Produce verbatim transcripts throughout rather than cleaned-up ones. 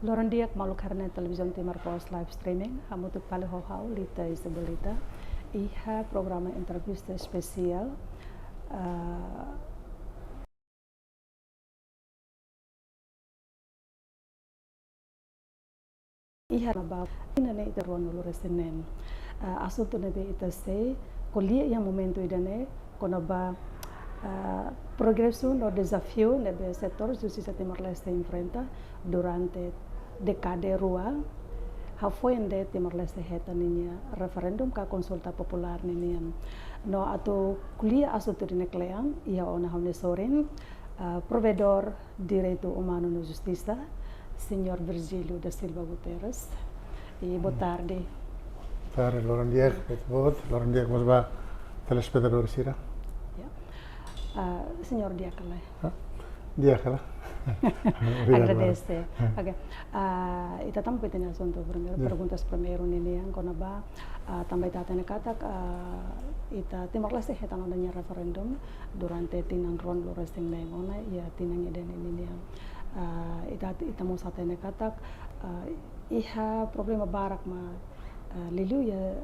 Loron di'ak maluk haree-na'in Televizaun Timor Post live streaming, hamutuk fali ho ha'u Lita Isabelita. Iha programa entrevista espesiál, ah, iha ne'ebá, tinan ne'e ita ruanulu-resin-neen. Ah, asuntu ne'ebé ita sei ko'alia iha momentu ida-ne'e, kona-ba, ah, progresu no dezafiu ne'ebé setór justisa Timor-Leste enfrenta durante dékada rua, hafoin de'it Timor-Leste hetan ninia referendum ka konsulta populár ninian. No atu ko'alia asuntu ida-ne'e kle'an, iha ona ha'u-nia sorin, ah, Provedór Direitu Umanu no Justisa, Señór Virgílio da Silva Guterres. I boa tarde. Tarde, loron di'ak, Betbot, loron di'ak mós ba telespetadór sira. Ya. Ah, Señór di'ak ka lae? Hah? Di'ak ka lae? Obrigadu. Agradese. Oke. Ah, ita tama ba ita-nia asuntu primeiru, ya, perguntas primeiru ninian, kona-ba, ah, tanba ita hatene katak, ah, ita Timor-Leste hetan ona nia referendum durante tinan ruanulu-resin-neen ona, iha tinan ida-ne'e ninian. Ah, ita, ita mós hatene katak, ah, iha problema barak mak, ah, liuliu iha,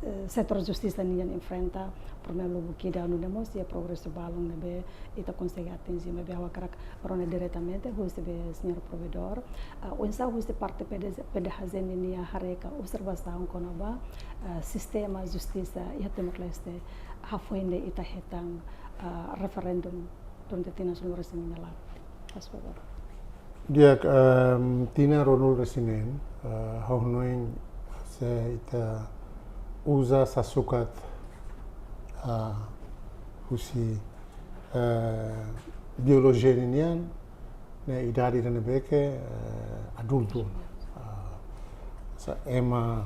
eh, setór justisa nian enfrenta problema lubuk ida, nune'e mós iha progresu balun ne'ebé ita konsege atinji, maibé ha'u hakarak rona diretamente husi be Señór Provedór. Ah, oinsá husi parte P D, P D H J ninia haree ka observasaun kona-ba, ah, sistema justisa iha Timor-Leste, hafoin de'it ita hetan, ah, referendum durante tinan sanulu-resin-neen nia laran. Faz favor. Di'ak, ehm, tinan ruanulu-resin-neen, eh, ha'u hanoin se ita uza sasukat, ah, husi, eh, biolojia ninian, ne'e idade ida ne'ebé ke, eh, adultu. Ah, se ema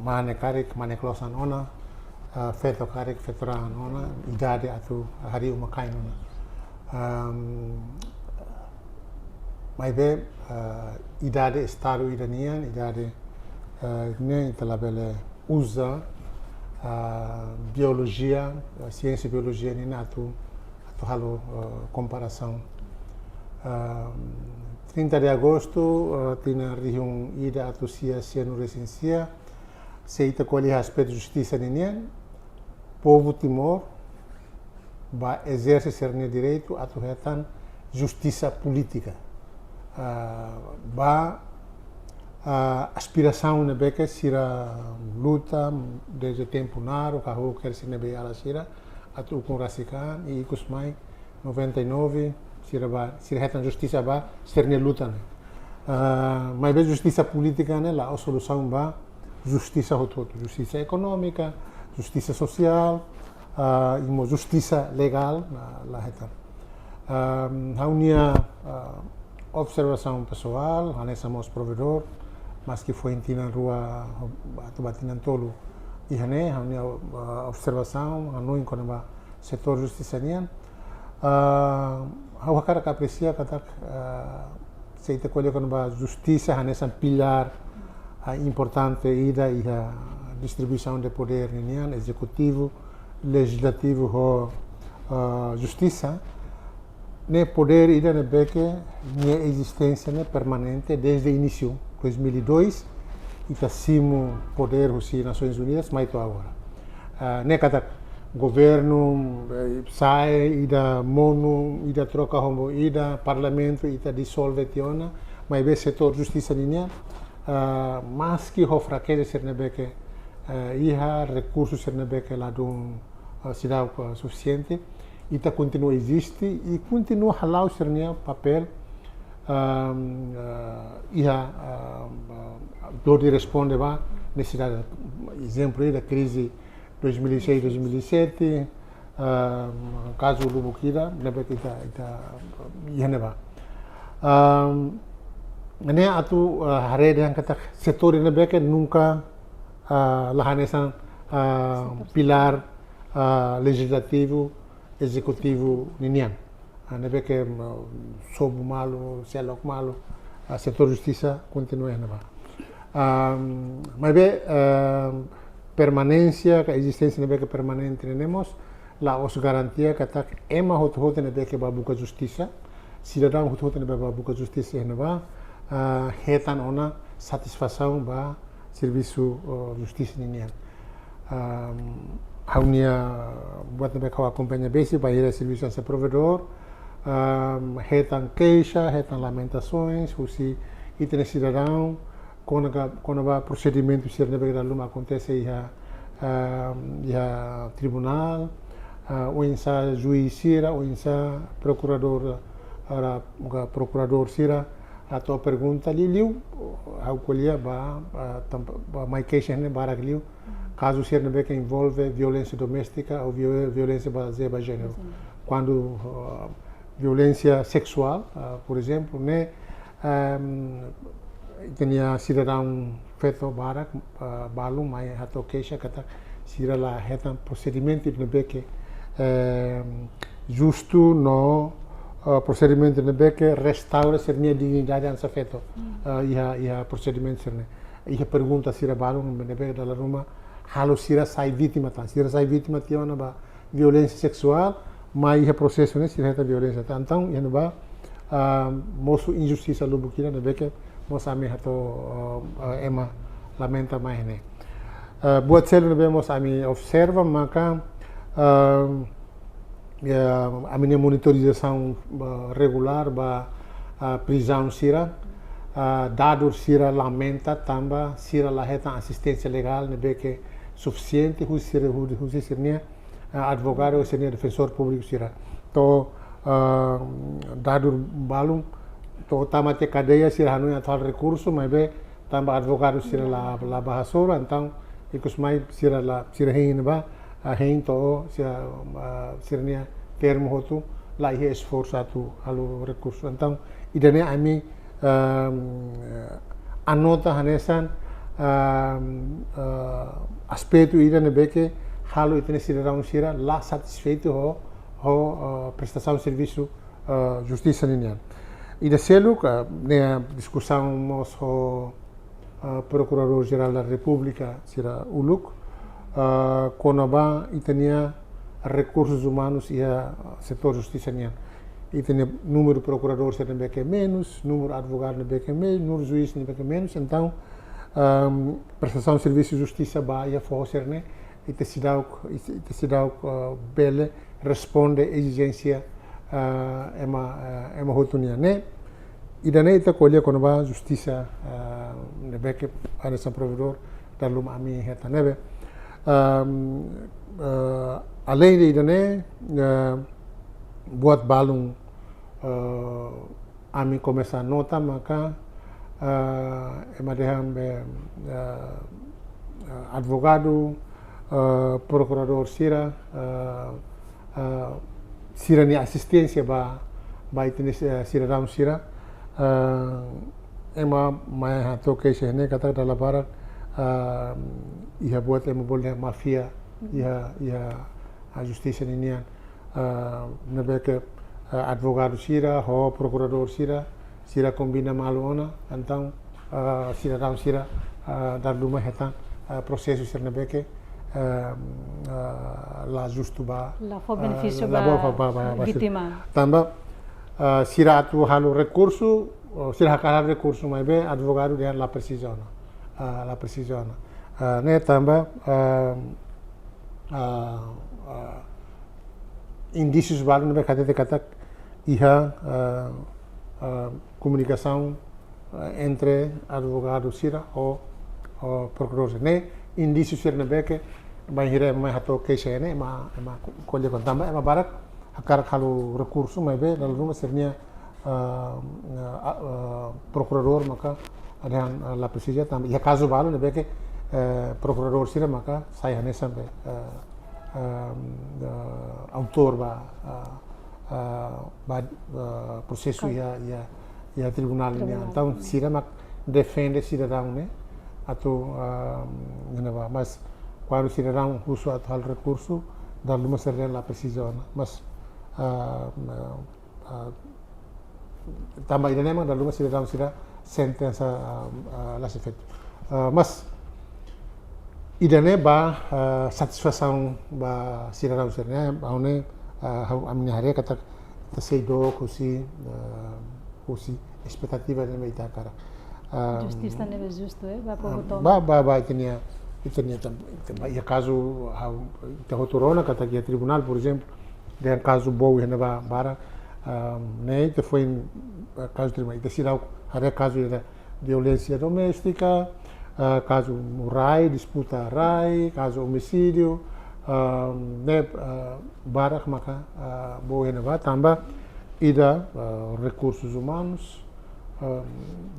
mane karik, mane klosan ona, ah, feto karik, feto-raan ona, idade atu harii uma-kain ona. Am, maibé, ah, idade estadu ida nian, idade, ah, ne'e ita labele uza, ah, biolojia, ah, siénsia biolojia nian atu, atu halo, ah, komparasaun. Ah, trinta de agostu, ah, tinan rihun ida atus sia sianulu-resin-sia, se ita ko'alia iha aspetu justisa ninian, povu Timor bá ezerse sira-nia direitu atu hetan justisa polítika. Ah, ba, ah, aspirasaun ne'ebé ke sira luta dezde tempu naruk, ka ho kedas sira-ne'ebé iha ala sira, atu ukun rasik an, i ikus mai noventa e nove, sira bá, sira hetan justisa ba sira-nia luta ne'e. Ah, maibé justisa polítika ne'e la'ós solusaun ba justisa hotu-hotu, justisa ekonómika, justisa sosiál, ah, i mós justisa legál, la, la hetan. Ah, ha'u-nia, ah, observasaun pesoál, hanesan mós Provedór, maski foin tinan rua atu ba tinan tolu iha ne'e, ha'u-nia, ah, observasaun, hanoin kona-ba setór justisa nian. Ah, ha'u hakarak apresia katak, ah, se ita ko'alia kona-ba justisa hanesan pilár, ah, importante ida iha distribuisaun de podér ninian, ezekutivu, lejizlativu ho, ah, justisa, ne'e podér ida ne'ebé ke nia ezisténsia ne'e permanente dezde inísiu, dois mil e dois, ita simu podér husi Nasoins Unidas, mai to'o agora. Ah, ne'e katak governu, eh, sa'e, ida monu, ida troka ho ida, parlamentu, ita disolve tiha ona, maibé setór justisa ninian, ah, maski ho frakeza sira ne'ebé ke, eh, iha, rekursu sira ne'ebé ke ladún, eh, seidauk sufisiente, ita kontinua eziste i kontinua hala'o sira-nia papél, ahm, eh, iha, ahm, eh, dor de responde ba nesesidade. Ezemplu ida krize dois mil e seis, dois mil e sete, ahm, kazu lubuk ida ne'ebé ke ita, ita iha ne'ebá. Ahm, ne'e atu, ah, haree dehan katak setór ne'ebé ke nunka, ah, la hanesan, ah, pilár, ah, lejizlativu, ezekutivu ninian. Ah, ne'ebé ke, ah, sobu malu, seluk malu, ah, setór justisa kontinua iha ne'ebá. Ah, maibé, ah, permanénsia, ka ezisténsia ne'ebé ke permanente ne'e mós, la'ós garantia katak ema hotu-hotu ne'ebé ke bá buka justisa, sidadaun hotu-hotu ne'ebé bá buka justisa iha ne'ebá, ah, hetan ona satisfasaun ba servisu, ah, justisa ninian. Ah, ha'u-nia buat ne'ebé ha'u akompaña besik bainhira servisu hanesan provedór, ah, hetan keixa, hetan lamentasoens husi ita-nia sidadaun, kona-ba, kona-ba prosedimentu sira ne'ebé dala ruma akontese iha, ah, iha tribunál, ah, oinsá juís sira, oinsá prokuradór, ah, ka prokuradór sira atu pergunta liuliu, ha'u ko'alia ba, ah, tampa, ba mai keixa ne'e barak liu, kazu sira ne'ebé ke envolve violénsia doméstika ou vio-, violénsia bazeia ba jéneru. Kuandu, ah, violénsia seksuál, ah, por ezemplu, ne'e, ehm, ita-nia sidadaun feto barak, ah, balun mai hato'o keixa katak sira la hetan prosedimentu ne'ebé ke, ehm, justu no, ah, prosedimentu ne'ebé ke restaura sira-nia dignidade hanesan feto, ah, iha, iha prosedimentu sira-ne'e. Iha pergunta sira balun ne'ebé dala ruma halo sira sai vítima tan. Sira sai vítima tiha ona ba violénsia seksuál, mai iha prosesu ne'e sira hetan violénsia tan. Entaun, iha ne'ebá, ah, mosu injustisa lubuk ida ne'ebé ke mós ami hato'o, ah, ah, ema lamenta mai ne'e. Ah, buat seluk ne'ebé mós ami observa maka, ah, ya, ami-nia monitorizasaun, ah, regulár ba, ah, prizaun sira, ah, dadus sira lamenta tanba sira la hetan asisténsia legál ne'ebé ke sufisiente husi sira, hu-, husi sira-nia, ah, advogadu, sira-nia defensór públiku sira. To'o, ah, dadus balun, to'o tama tiha kadeia sira hanoin atu halo rekursu, maibé tanba advogadu sira la, la bá hasoru, entaun ikus mai sira la, sira hein ba, ah, hein to'o sira, ah, sira-nia termu hotu, la iha esforsu atu halo rekursu. Entaun ida-ne'e ami, ehm, anota hanesan, ehm, eh, aspetu ida ne'ebé ke halo ita-nia sidadaun sira la satisfeitu ho, ho, eh, prestasaun servisu, eh, justisa ninian. Ida seluk, eh, ne'e diskusaun mós ho, eh, Prokuradór Jerál da Repúblika sira uluk, eh, kona-ba ita-nia rekursus umanus iha setór justisa nian. Ita-nia númeru prokuradór sira ne'ebé ke menus, númeru advogadu ne'ebé ke menus, númeru juís ne'ebé ke menus. Entaun, ehm, prestasaun servisu justisa ba iha foho sira-ne'e, ita seidauk, ita seidauk, eh, bele responde ezijénsia, eh, ema, eh, ema hotu nian ne'e. Ida-ne'e ita ko'alia kona-ba justisa, eh, ne'ebé ke hanesan provedór dala ruma ami hetan ne'ebé. Ehm, eh, aleinde ida-ne'e, eh, buat balun, eh, ami komesa nota maka, eh, ema dehan be, eh, eh, advogadu, eh, prokuradór sira, eh, eh, sira-nia asisténsia ba, ba ita-nia, eh, sidadaun sira, eh, ema mai hato'o keixa ne'e katak dala barak, eh, iha buat ema bolu dehan máfia iha, iha, ah, justisa ninian, ah, ne'ebé ke, ah, advogadu sira ho prokuradór sira, sira kombina malu ona, entaun, ah, sidadaun sira, ah, dala ruma hetan, ah, prosesu sira ne'ebé ke, ah, ah, la justu ba, la fó, ah, benefísiu la ba, ba, ba, ba, ba sira. Vítima. Tanba, ah, sira atu halo rekursu, oh, sira hakarak halo rekursu maibé advogadu dehan la presiza ona. Ah, la presiza ona. Ah, ne'e tanba, ah, ah, ah, indísius balun ne'ebé hatete katak iha, ah, ah, komunikasaun, ah, entre advogadu sira ho, ho prokuradór sira. Ne'e indísiu sira ne'ebé ke bainhira ema hato'o keixa ne'e, ema, ema ko'alia kona-ba tanba ema barak hakarak halo rekursu maibé dala ruma sira-nia, ah, ah, ah, prokuradór maka dehan, ah, la presiza tanba iha kazu balun ne'ebé ke, eh, prokuradór sira maka sai hanesan be, eh, eh, eh, autór ba, ah, ah, ba, ah, prosesu iha, iha, iha tribunál nian. Tribunál. Entaun sira mak defende sidadaun ne'e atu, ah, ne'ebá, mas kuandu sidadaun husu atu halo rekursu, dala ruma sira dehan la presiza ona. Mas, ah, ah, ah, tanba ida-ne'e mak dala ruma sidadaun sira sentensa, ah, ah, la sei fetu. Ah, mas ida-ne'e ba, ah, satisfasaun ba sidadaun sira-ne'e, ha'u ne'e, ah, ha'u, ami-nia haree katak ita sei dook husi, ah, husi espetativa ne'ebé ita hakarak. Ah, Justisa ne'ebé justu, eh, ba povu ah, tomak. ba, ba, ba, ita-nia, ita-nia tam-, ita-, ba, iha kazu, ah, ita hotu rona katak iha tribunál, por ezemplu, dehan kazu boot iha ne'ebá barak, ah, ne'e ita foin, ah, kazu tribunál, ita seidauk haree kazu ida violénsia doméstika, ah, kazu rai, disputa rai, kazu omisídiu, ah, ne'e, ah, barak maka, ah, boot iha ne'ebá, tanba ida, ah, rekursus umanus, ah,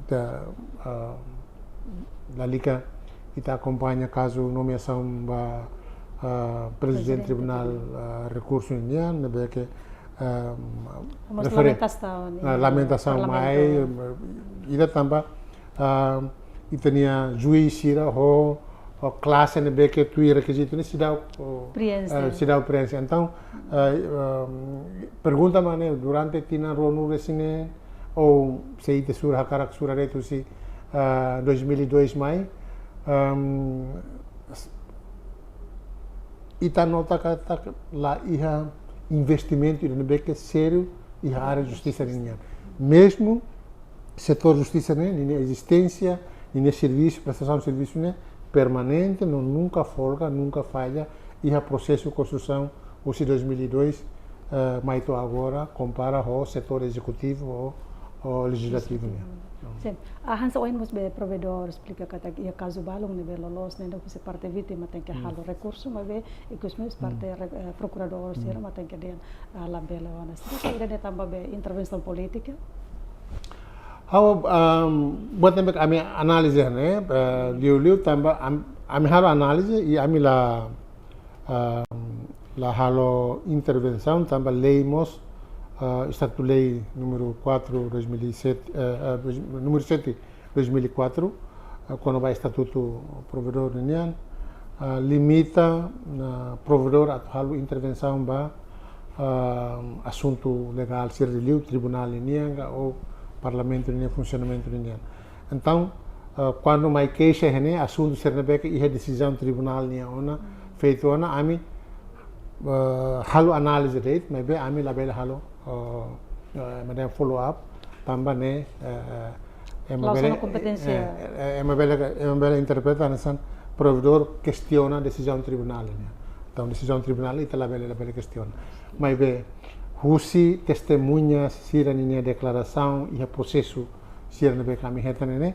ita, ah, lalika ita akompaña kazu nomeasaun ba, ah, prezidente Prezidente tribunál, tribunál. Ah, rekursu nian, ne'ebé ke, ah, Mas refere- lamentasaun, ah, eh, lamentasaun parlamentu. mai, eh, ida tanba, ah, ita-nia juís sira ho, ho klase ne'ebé ke tuir rekizitu ne'e seidauk, ho, Prienxe. ah, seidauk prienxe. Entaun, ah, ah, pergunta mak ne'e, durante tinan ruanulu-resin-neen, ou se ita sura hakarak sura de'it husi, ah, dois mil e dois mai, ah, s-, ita nota katak la iha investimentu ida ne'ebé ke sériu iha área justisa nian. Mezmu setór justisa ne'e, ninia ezisténsia, ninia servisu, prestasaun servisu ne'e permanente, no nunka folga, nunka falla, iha prosesu konstrusaun husi dois mil e dois, eh, mai to'o agora, kompara ho setór ezekutivu ou, ou lejizlativu nian. Sin. Ah, hanesan ohin mós be provedór esplika katak iha kazu balun ne'ebé loloos ne'e husi parte vítima tenke halo rekursu, maibé ikus mós parte re-, eh, prokuradór sira mak tenke dehan, ah, labele ona. Será ke ida-ne'e tanba be intervensaun polítika? Ha'u, um, buat ne'ebé ami análize ne'e, eh, liuliu tanba am-, ami halo análize i ami la, um, la halo intervensaun tanba lei mós, eh, Estatutu Lei número quatro dois mil e sete, eh, eh, dois, número sete dois mil e quatro, eh, kona-ba estatutu provedór nian, eh, limita, eh, provedór atu halo intervensaun ba, eh, asuntu legál sira liuliu tribunál nian ka ou parlamentu nian funsionamentu nian. Entaun, eh, kuandu mai keixa iha ne'e asuntu sira ne'ebé ke iha desizaun tribunál nian ona, feito ona, ami, eh, halo análize de'it, maibé ami labele halo, eh, eh, ema dehan follow up, tanba ne'e, eh, eh, ema La'ós bele, ona kompeténsia. Eh, eh, ema bele, ema bele interpreta hanesan provedór kestiona desizaun tribunál nian. Entaun desizaun tribunál ita labele, labele kestiona. Maibé husi testemuña sira ninia deklarasaun iha prosesu sira ne'ebé ke ami hetan ne'e,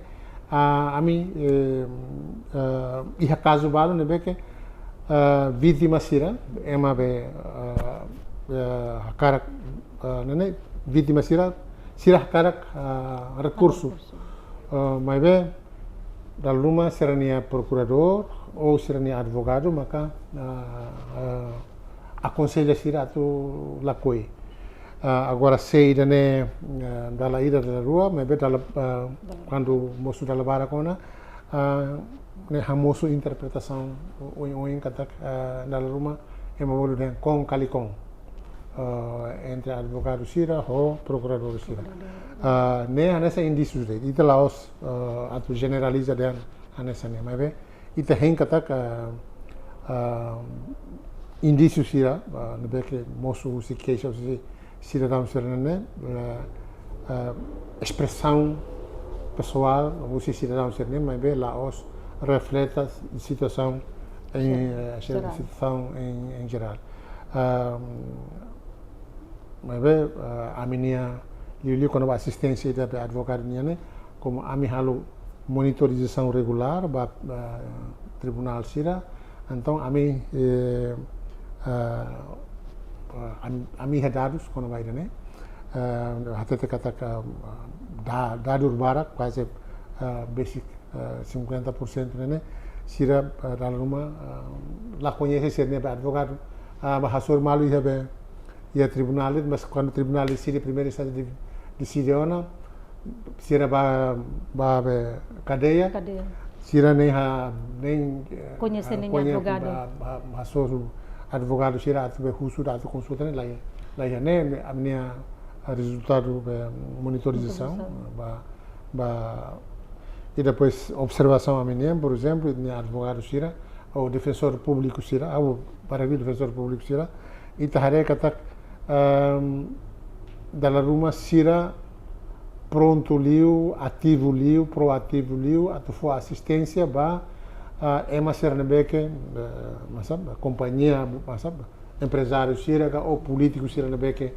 ah, ami, eh, eh, iha kazu balu ne'ebé ke, eh, vítima sira, ema be, eh, eh, hakarak, eh, ne'e, vítima sira, sira hakarak, eh, rekursu. Rekursu. Eh, maibé, dala ruma sira-nia prokuradór ou sira-nia advogadu maka, ah, ah, akonsella sira atu lakohi. Ah, agora se ida-ne'e, ah, dala ida dala rua, maibé dala, ah, kuandu mosu dala barak ona, ah, ne'e hamosu interpretasaun oioin katak, ah, dala ruma ema bolu dehan kon kali kon, ah, entre advogadu sira ho prokuradór sira. Ah, ne'e hanesan indísiu de'it, ita la'ós, ah, atu jeneraliza dehan hanesan ne'e, maibé ita hein katak, ah, ah, indísiu sira, ah, ne'ebé ke mosu husi keixa husi sidadaun sira-ne'e, eh, eh, espresaun pesoál husi sidadaun sira-ne'e, maibé la'ós refleta situasaun em, Sim, eh, jerál. Situasaun em, em jerál. Ah, maibé, ah, ami-nia liuliu kona-ba asisténsia ida be advogadu nian ne'e, komu ami halo monitorizasaun regulár ba, ah, tribunál sira, entaun ami, eh, ah, ah, am-, ami iha dadus kona-ba ida-ne'e, ah, hatete katak, ah, da-, dadus barak, kuaze, ah, besik, ah, cinquenta por cento ne'e, ne'e, sira, ah, dala ruma, ah, la koñese sira-ne'e be advogadu, ah, ba hasoru malu iha be, iha tribunál, mas kuandu tribunál deside, primeira instánsia de-, deside ona, sira ba, ba be kadeia, Kadeia. Sira ne'e ha, ne'e, eh, Koñese ah, ninia koñese advogadu. Ba, ba, ba hasoru advogadu sira atu be husu atu konsulta ne'e la iha, la iha ne'e, ne'e ami-nia rezultadu be monitorizasaun, Monitorizasaun. ba, ba, e depois observasaun ami-nian, por ezemplu, ita-nia advogadu sira, ou defensór públiku sira, ou para defensór públiku sira, ita haree katak, ehm, dala ruma sira prontu liu, ativu liu, proativu liu atu fó asisténsia ba, ah, ema sira ne'ebé ke, eh, maksud, kompañia, maksud, emprezáriu sira ka ou polítiku sira ne'ebé ke,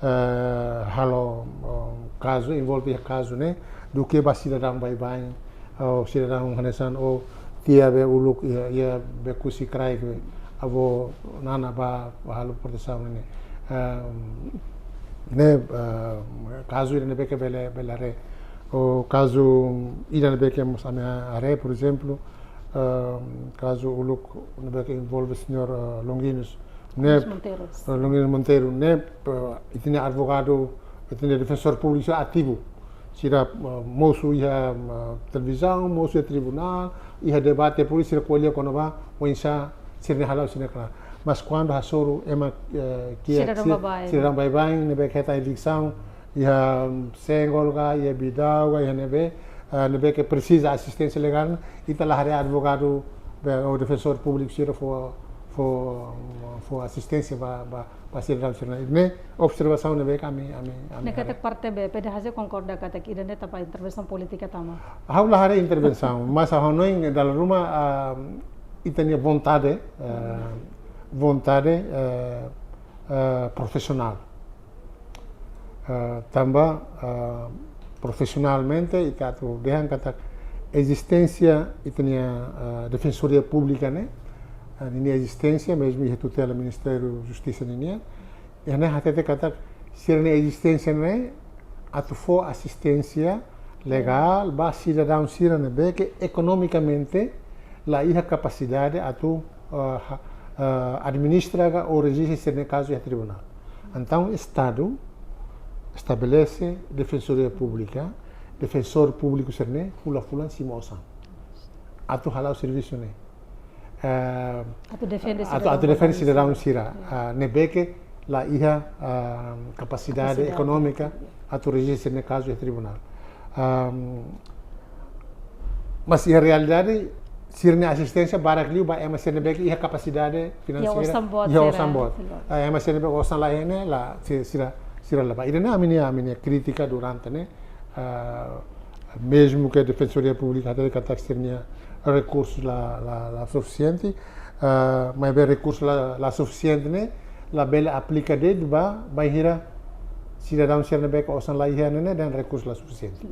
eh, halo, oh, kazu, envolve iha kazu ne'e, duké ba sidadaun baibain, ou sidadaun hanesan, ou tia be uluk, iha, iha Beku Sikraik be, avó Nana ba, ba halo protesaun ne'e. Ehm, ne'e, eh, kazu ida ne'ebé ke bele, bele haree. Ou kazu ida ne'ebé ke mós ami haree, por ezemplu, ehm, kazu uluk ne'ebé ke envolve señór, eh, Longuinhos. Ne'e, Longuinhos Monteiro. Eh, Longuinhos Monteiro, ne'e, eh, ita-nia advogadu, ita-nia defensór públiku ativu. Sira, eh, mosu iha, eh, televizaun, mosu iha tribunál, iha debate, por isu sira ko'alia kona-ba oinsá sira-nia hala'o sira-nia knaar. Mas kuandu hasoru ema, eh, kiak, sidadaun si-, baibain, sidadaun baibain ne'ebé ke hetan eviksaun, iha, mm, Senggol ka, iha Bidau ka, iha ne'ebé, eh, ne'ebé ke presiza asisténsia legál, ita la haree advogadu be, ou defensór públiku sira fó, fó, fó asisténsia ba, ba, ba sidadaun sira-ne'e. Ne'e observasaun ne'ebé ke ami, ami, ami haree. Ne'e katak parte be, PDHJ konkorda katak ida-ne'e tanba intervensaun polítika tama? Ha'u la haree intervensaun, mas ha'u hanoin dala ruma, ah, ita-nia vontade, eh, vontade, eh, eh, profisionál. Eh, tanba, eh, profisionalmente, ita atu dehan katak ezisténsia ita-nia, eh, Defensoria Públika ne'e, eh, ninia ezisténsia, mezmu iha tutela Ministériu Justisa ninian, iha ne'e hatete katak sira-nia ezisténsia ne'e atu fó asisténsia legál ba sidadaun sira ne'ebé ke ekonomikamente la iha kapasidade atu, ah, ha-, ah, administra ka ou rejista sira-nia kazu iha tribunál. Entaun, Estadu estabelese Defensoria Públika, defensór públiku sira-ne'e hula fulan simu osan atu hala'o servisu ne'e. Eh, atu defende atu, sidadaun atu defende baibain sira. Sidadaun sira, ah, ne'ebé ke la iha, ah, kapasidade, kapasidade ekonómika atu rejista sira-nia kazu iha tribunál. Ahm, mas iha realidade, sira-nia asisténsia barak liu ba ema sira ne'ebé ke iha kapasidade finanseira, iha osan boot, iha osan boot. Ah, ema sira ne'ebé osan la iha ne'e, la, si-, sira, sira la ba. Ida-ne'e ami-nia, ami-nia krítika durante ne'e, ah, mezmu ke Defensoria Públika hatete katak sira-nia rekursu la, la, la sufisiente, ah, maibé rekursu la, la sufisiente ne'e labele aplika de'it ba, bainhira sidadaun sira ne'ebé ke osan la iha ne'e, ne'e dehan rekursu la sufisiente.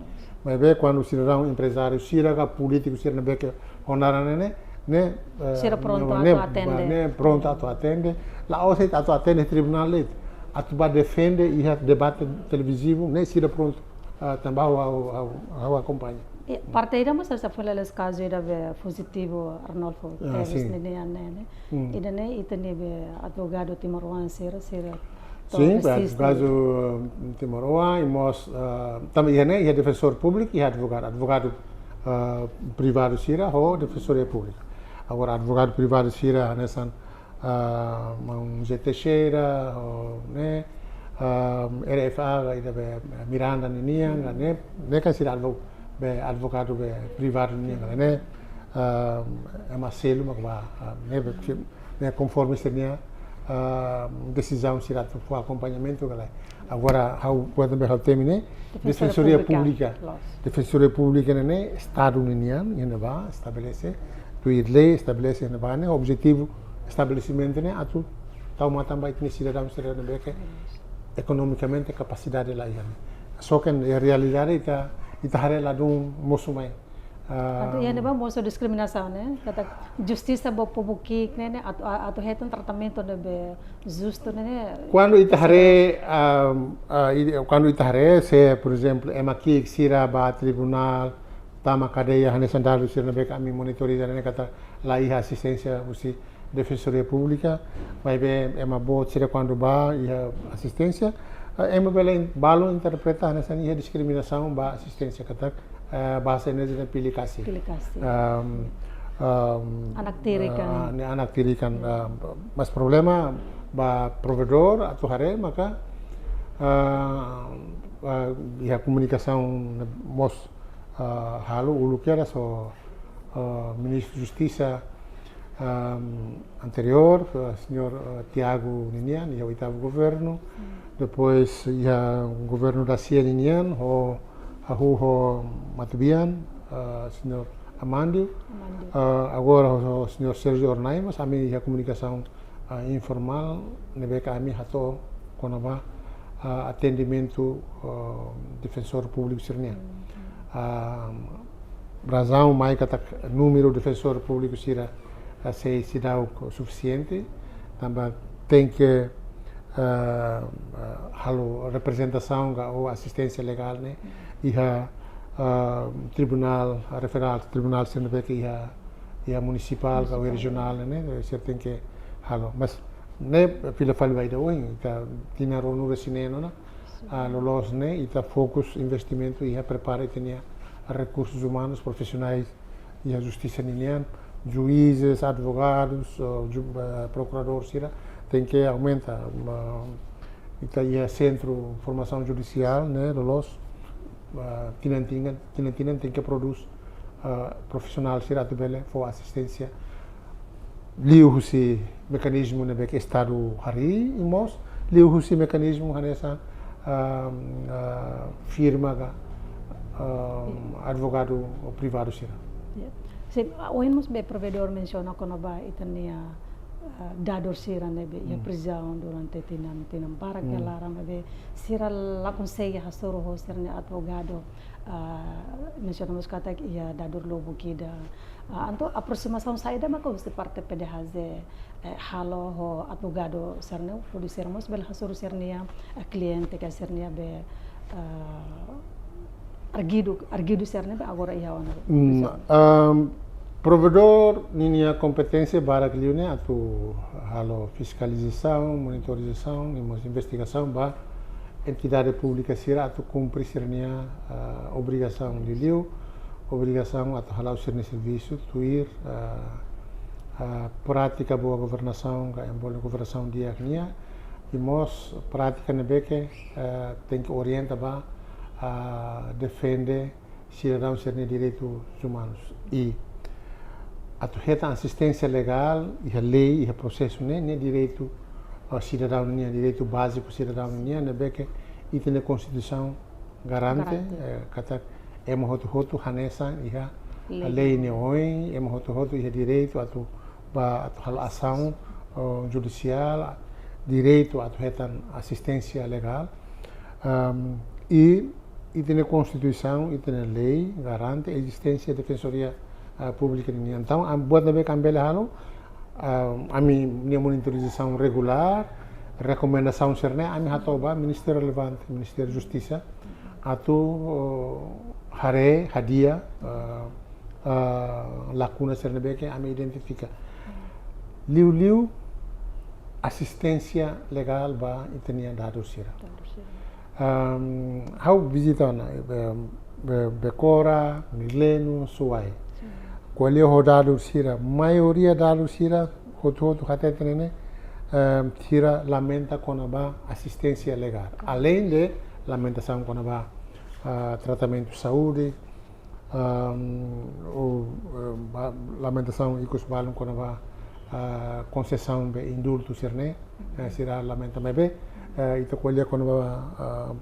Maibé kuandu sidadaun emprezáriu sira ka polítiku sira ne'ebé ke ho naran ne'e, ne'e, ne'e, eh, sira prontu ne'e, atu atende. Ne'e prontu atu atende. La'ós atu atende tribunál de'it, atu ba defende iha debate televizivu, ne'e sira prontu, ah, tanba ha'u, ha'u, ha'u, ha'u akompaña. E, parte ida mós hanesan foin hela kazu ida be fujitivu Arnolfo, ah, Teves, sin, ninian ne'e, ne'e. Hmm. Ida-ne'e ita-nia be advogadu timoroan sira, sira to'o, sin, be resiste. Kazu, mm, timoroan, i mós, ah, tanba iha ne'e, iha defensór públiku, iha advogadu, advogadu, ah, privadu sira, ho Defensoria Públika. Agora, advogadu privadu sira, hanesan, ah, maun José Teixeira, ho, ne'e, ah, R F A, ida be Miranda ninian, ne'e, ne'e kan sira advo-, be advogadu be privadu ninian, ne'e, ah, ema seluk mak ba, ah, ne'e be, ne'e konforme sira-nia, ah, desizaun sira atu fó akompañamentu ka lae. Agora, ha'u, buat ne'ebé ha'u temi ne'e, Defensoria Públika. Defensoria Públika. Loos. Defensoria Públika ne'e, ne'e Estadu ninian, iha ne'ebá estabelese, tuir lei estabelese iha ne'ebá ne'e, objetivu estabelesimentu ne'e atu tau matan ba ita-nia sidadaun sira ne'ebé ke ekonomikamente kapasidade la iha ne'e. Só ke iha realidade ita, ita haree ladún mosu mai. Atu, ah, iha ne'ebá mosu diskriminasaun, ne'e? Katak justisa ba povu ki'ik ne'e, ne'e, atu, a-, atu hetan tratamentu ne'ebé justu ne'e, ne'e. Kuandu ita haree, ah, ah, i-, kuandu ita haree, se, por ezemplu, ema ki'ik sira ba tribunál, tama kadeia, hanesan dadus sira ne'ebé ke ami monitoriza ne'e katak la iha asisténsia husi Defensoria Públika, maibé ema boot sira kuandu ba iha asisténsia, eh, ema bele in-, balun interpreta hanesan iha diskriminasaun ba asisténsia katak, eh, bahasa Indonesia dehan pilih kasih. Pilih kasih. Ehm, ehm, anak tiri kan. Eh, ne'e anak tiri kan, eh, mas problema ba provedór atu haree maka, eh, eh, iha komunikasaun mós, eh, halo uluk hira so, eh, Ministru Justisa, ehm, anteriór, eh, señór, eh, Tiago ninian, iha oitavu governu. Hmm. Depois, iha governu Dacia ninian, ho, Hahú ho Matubian, ah, señór Amandio. Amandio. Ah, agora ho, ho señór Sérgio Ornai, mas ami iha komunikasaun, ah, informál, ne'ebé ke ami hato'o kona-ba, ah, atendimentu, ah, defensór públiku sira-nian. Hmm. Ah, razaun mai katak númeru defensór públiku sira, ah, sei seidauk sufisiente, tanba tenke, ah, ah, halo reprezentasaun ka ou asisténsia legál ne'e iha, ah, tribunál, ah, referál, tribunál sira ne'ebé ke iha, iha munisipál ka ou Munisipál. Rejionál ne'e, sira tenke halo. Mas ne'e fila fali ba ida ohin, ita tinan ruanulu-resin-neen ona, ah, loloos ne'e, ita fokus investimentu iha prepara ita-nia rekursus umanus profisionais iha justisa ninian, juízes, advogadus, ah, ju-, ah, prokuradór sira, tenke aumenta, ah, ita iha sentru formasaun judisiál ne'e, loloos, ah, tinan-tinan, tinan-tinan tenke prodús, ah, profisionál sira atu bele fó asisténsia liuhusi mekanizmu ne'ebé ke Estadu harii, i mós liuhusi mekanizmu hanesan, ah, ah, firma ka, ah, advogadu privadu sira. Ya. Sin, ah, ohin mós be provedór mensiona kona-ba ita-nia, ah, dadus sira ne'ebé iha Hmm. prizaun durante tinan, tinan barak ka Hmm. laran, ne'ebé sira la konsege hasoru ho sira-nia advogadu. Ah, mensiona mós katak iha dadur lubuk ida. Ah, entaun aprosimasaun saida maka husi parte P D H J, eh, halo ho advogadu sira-ne'e, hodi sira mós bele hasoru sira-nia, eh, kliente ka sira-nia be, eh, arguidu, arguidu sira-ne'e be agora iha ona. Hmm, Profesór. Ehm, provedór ninia kompeténsia barak liu ne'e atu halo fiskalizasaun, monitorizasaun, i mós investigasaun ba entidade públika sira atu kumpre sira-nia, ah, obrigasaun liuliu, obrigasaun atu hala'o sira-nia servisu tuir, ah, ah, prátika boa governasaun ka envolve governasaun di'ak nian, i mós prátika ne'ebé ke, ah, tenke orienta ba, ah, defende sidadaun sira-nia direitus umanus. I atu hetan asisténsia legál, iha lei, iha prosesu ne'e, ne'e direitu, ah, sidadaun nian, direitu báziku sidadaun nian, ne'ebé ke ita-nia Konstituisaun garante, Garante. eh, katak ema hotu-hotu hanesan iha Lei. lei ne'e oin, ema hotu-hotu iha direitu atu ba, atu halo asaun, oh, judisiál, direitu atu hetan asisténsia legál. Ahm, i, ita-nia Konstituisaun, ita-nia lei garante ezisténsia Defensoria, ah, Públika nian. Entaun, am-, buat ne'ebé ke ami bele halo, ah, ami-nia monitorizasaun regulár, rekomendasaun sira-ne'e, ami hato'o ba ministériu relevante, Ministériu Justisa, atu, oh, haree, hadi'a, ah, ah, lakuna sira ne'ebé ke ami identifika. Liuliu asisténsia legál ba ita-nia dadus sira. Dadus sira. Ahm, ha'u vizita ona, be, be, Becora, Nilenu, Suai. Sin. Ko'alia ho dadus sira, maioria dadus sira, hotu-hotu hatete ne'e, ehm, sira lamenta kona-ba asisténsia legál. Aleinde lamentasaun kona-ba, ah, tratamentu saúde, ehm, ou, ehm, ba, lamentasaun ikus balun kona-ba, ah, konsesaun be indultu sira-ne'e, eh, sira lamenta maibé, eh, ita ko'alia kona-ba, ah,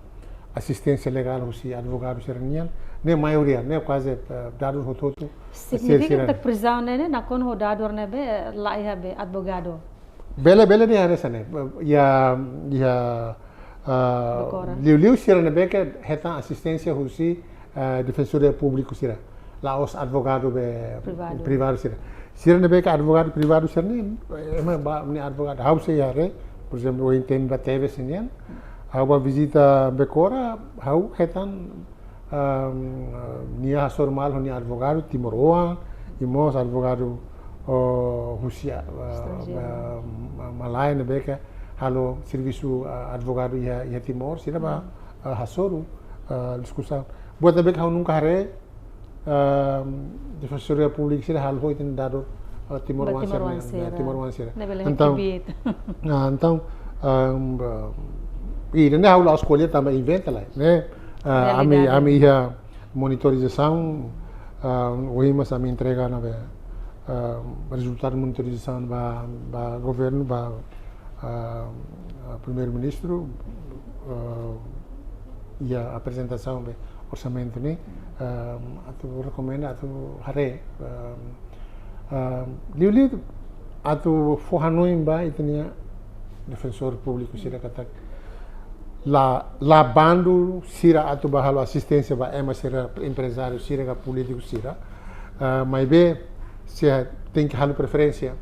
asisténsia legál husi advogadu sira-nian, ne'e maioria, ne'e kuaze, eh, dadus hotu-hotu, Signifika sira-, katak prizaun ne'e, ne'e, nakonu ho dadus ne'ebé, la iha be advogadu. Bele, bele dehan hanesan ne'e. Iha, iha, ah, Becora. Liuliu sira ne'ebé ke hetan asisténsia husi, ah, Defensoria Públiku sira. La'ós advogadu be Privadu. privadu sira. Sira ne'ebé ke advogadu privadu sira-ne'e, ema ba, ne'e advogadu. Ha'u sei haree, por ezemplu, ohin temi ba Tebes nian. Ha'u ba vizita Becora, ha'u hetan, ahm, nia hasoru malu ho nia advogadu timoroan, i mós advogadu, oh, husi, ah, Estranjeiru. ah, ma-, malae ne'ebé ke halo servisu, ah, advogadu iha, iha Timor, sira ba, Hmm. ah, hasoru, ah, diskusaun. Buat ne'ebé ke ha'u nunka haree, ahm, Defensoria Públika sira halo ho ita-nia dadus, ah, timoroan sira, Timoroan sira. Timoroan sira. Ne'ebé la Entaun, kbiit. ah, entaun, ahm, ba, i ne'e ha'u la'ós ko'alia tanba inventa lae, ne'e, ah, ami, Realidade. ami iha monitorizasaun, ah, ohin mós ami entrega ona be, ah, rezultadu monitorizasaun ba, ba governu, ba, ah, ah, Primeiru-Ministru, ah, iha aprezentasaun be orsamentu ne'e, ehm, atu rekomenda atu haree, ehm, ehm, liuliu atu fó hanoin ba ita-nia defensór públiku sira katak la, la bandu sira atu bá halo asisténsia ba ema sira, emprezáriu sira ka polítiku sira. Ah, maibé sira tenke halo preferénsia.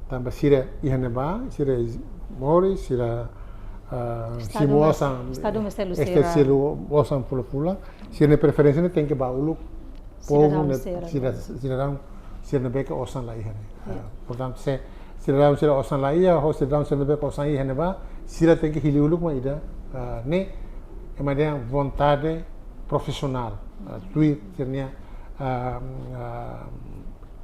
Tanba sira iha ne'ebá, sira moris, sira, ah, simu osan, Estadu mós selu, Estadu sira selu osan fulan-fulan, sira-nia preferénsia ne'e tenke ba uluk povu ne'e, sira, sidadaun sira ne'ebé ke osan la iha ne'e. Ah, portantu, se sidadaun sira osan la iha, ho sidadaun sira ne'ebé ke osan iha ne'ebá, sira tenke hili uluk mak ida, ah, ne'e, ema dehan vontade profisionál, ah, tuir sira-nia, ah, ah,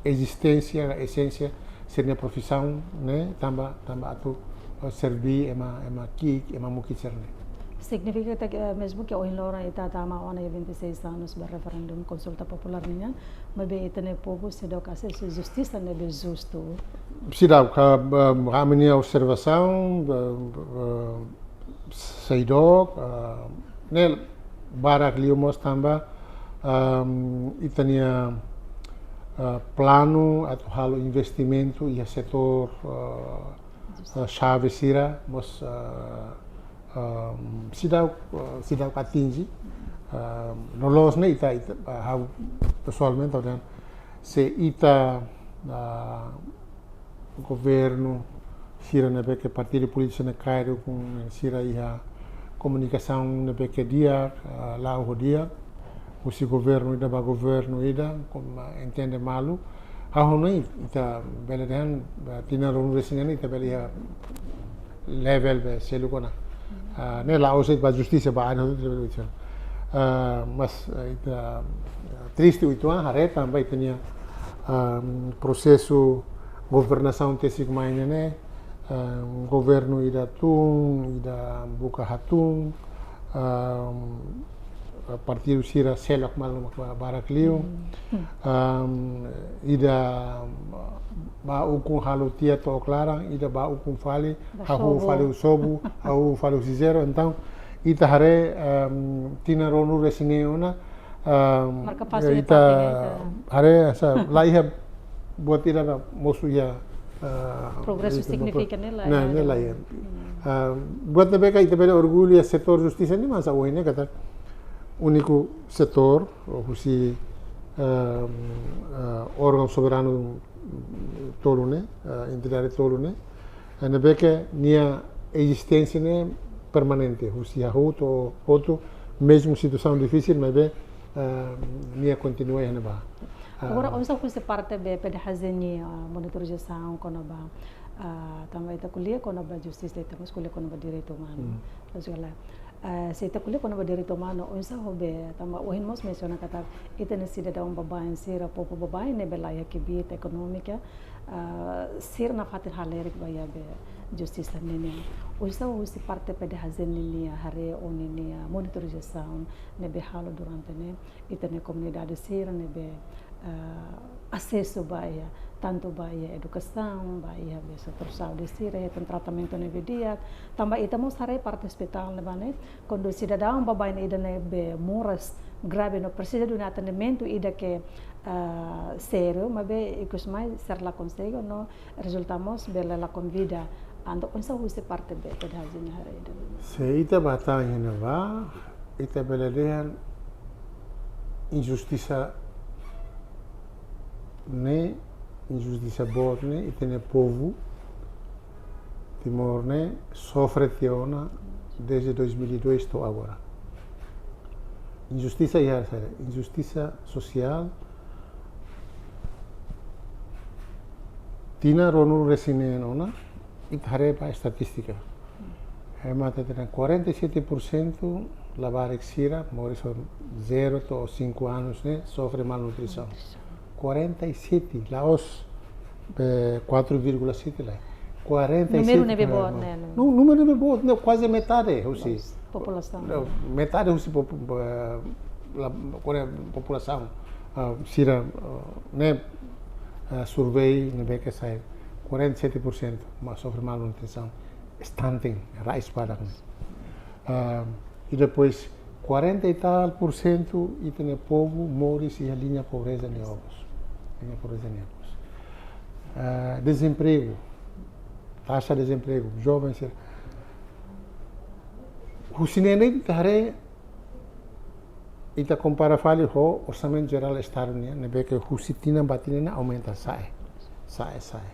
ezisténsia, esénsia, sira-nia profisaun ne'e, tanba, tanba atu, eh, serbí ema, ema ki'ik, ema mukit sira-ne'e. Signifika katak, eh, mezmu ke ohin loron ita tama ona iha vinte e seis anos ba referendu konsulta populár nian, maibé ita-nia povu seidauk asesu justisa ne'ebé justu. Seidauk, ka, eh, ami-nia observasaun, eh, eh, seidauk, eh, ne'e barak liu mós tanba, ehm, ita-nia, eh, planu atu halo investimentu iha setór, eh, eh, xave sira mós, eh, ehm, seidauk, eh, seidauk atinje. Ehm, loloos ne'e ita, ita, eh, ha'u pesoalmente, ha'u dehan, se ita, eh, governu sira ne'ebé ke partidu polítiku sira-ne'e kaer ukun sira iha komunikasaun ne'ebé ke di'ak, ah, la'o ho di'ak, husi governu ida ba governu ida, kona-ba entende malu. Ha'u hanoin ita bele dehan, ah, tinan ruanulu-resin-neen ita bele iha level be seluk ona. Ah, ne'e la'ós ba justisa ba área hotu, ah, mas, ah, ita, ah, triste uitoan haree tanba ita-nia, ah, prosesu governasaun tesik mai ne'e, ah, governu ida tun, ida buka hatún, ah, partidu sira seluk malu mak barak liu, ah, ida ba ukun halo tiha to'o klaran, ida ba ukun fali, hahú fali husi sobu, hahú fali husi zero. Entaun, ita haree, ah, tinan ruanulu-resin-neen ona, ah, marka fase ita parte ne'e, haree hanesan la iha buat ida ne'ebé mosu iha, ah, progresu signifika ne'e la iha. Ne'e la iha. Ah, buat ne'ebé ke ita bele orgullu iha setór justisa ne'e mak hanesan ohin ne'e katak úniku setór, husi, ah, ah, órgaun soberanu tolu ne'e, ah, entidade tolu ne'e, ne'ebé ke nia ezisténsia ne'e permanente, husi hahú to'o hotu, mezmu situasaun difisil, maibé, ah, nia kontinua iha ne'ebá. Ah. Agora, oinsá husi parte be PDHJ nia, ah, monitorizasaun kona-ba, ah, tanba ita ko'alia kona-ba justisa, ita mós ko'alia kona-ba direitu umanu. Hmm. Terus kala, eh, se ita ko'alia kona-ba direitu umanu, oinsá ho be, tanba ohin mós mensiona katak ita-nia sidadaun baibain sira, povu baibain ne'ebé la iha kbiit ekonómika, ah, sira nafatin halerik ba iha be justisa nian. Oinsá husi parte PDHJ ninia haree, ou ninia monitorizasaun ne'ebé halo durante ne'e, ita-nia komunidade sira ne'ebé, ah, asesu ba iha, tantu ba iha edukasaun, ba iha be setór saúde sira, hetan tratamentu ne'ebé di'ak. Tanba ita mós haree parte ospitál ne'ebá ne'e, kuandu sidadaun baibain ida ne'ebé moras grave no presiza duni atendimentu ida ke, ah, sériu, maibé ikus mai sira la konsege no rezulta mós bele lakon vida. Entaun oinsá husi parte be PDHJ nia haree ida? Se ita bá tau iha ne'ebá, ita bele dehan injustisa ne'e, injustisa boot ne'e, ita-nia povu Timor ne'e sofre tiha ona desde dois mil e dois to'o agora. Injustisa iha saida? Injustisa sosiál. Tinan ruanulu-resin-neen ona, ita haree ba estatístika. Ema hateten quarenta e sete por cento labarik sira, moris ho zero to'o cinco anos ne'e, sofre malnutrisaun. Quarenta e sete, la'ós, eh, quatro vírgula sete lae. Quarenta e sete. Númeru ne'ebé boot ne'e, ne'e? Nu-, númeru ne'ebé boot, ne'e kuaze metade husi populasaun. Ne'e, metade husi popu-, eh, la, kore populasaun, ah, sira, ah, ne'e, ah, survey ne'ebé ke sai quarenta e sete por cento mak sofre malnutrisaun, stunting, rais badak ne'e. Ah, e depois quarenta e tal por cento ita-nia povu moris iha liña pobreza nia okos. Liña pobreza nia okos. Ah, dezempregu, taxa dezempregu, joven sira. Husi ne'e ita haree, ita kompara fali ho Orsamentu Jerál Estadu nian, ne'ebé ke husi tinan ba tinan ne'e aumenta sa'e, sa'e, sa'e.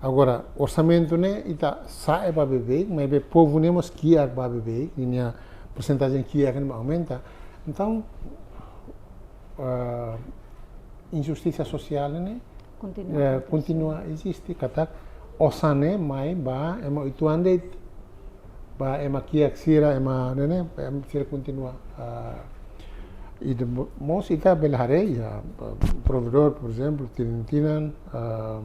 Agora, orsamentu ne'e ita sa'e ba beibeik, maibé povu ne'e mós kiak ba beibeik, ninia persentajen kiak ne'e aumenta. Entaun, ah, injustisa sosiál ne'e, Kontinua eh, akontese. Kontinua eziste, katak osan ne'e mai ba ema uitoan de'it, ba ema kiak sira, ema ne'e ne'e, ema sira kontinua. Ah, i de mo-, mós ita bele haree, ah, provedór, por ezemplu, tinan-tinan, ah,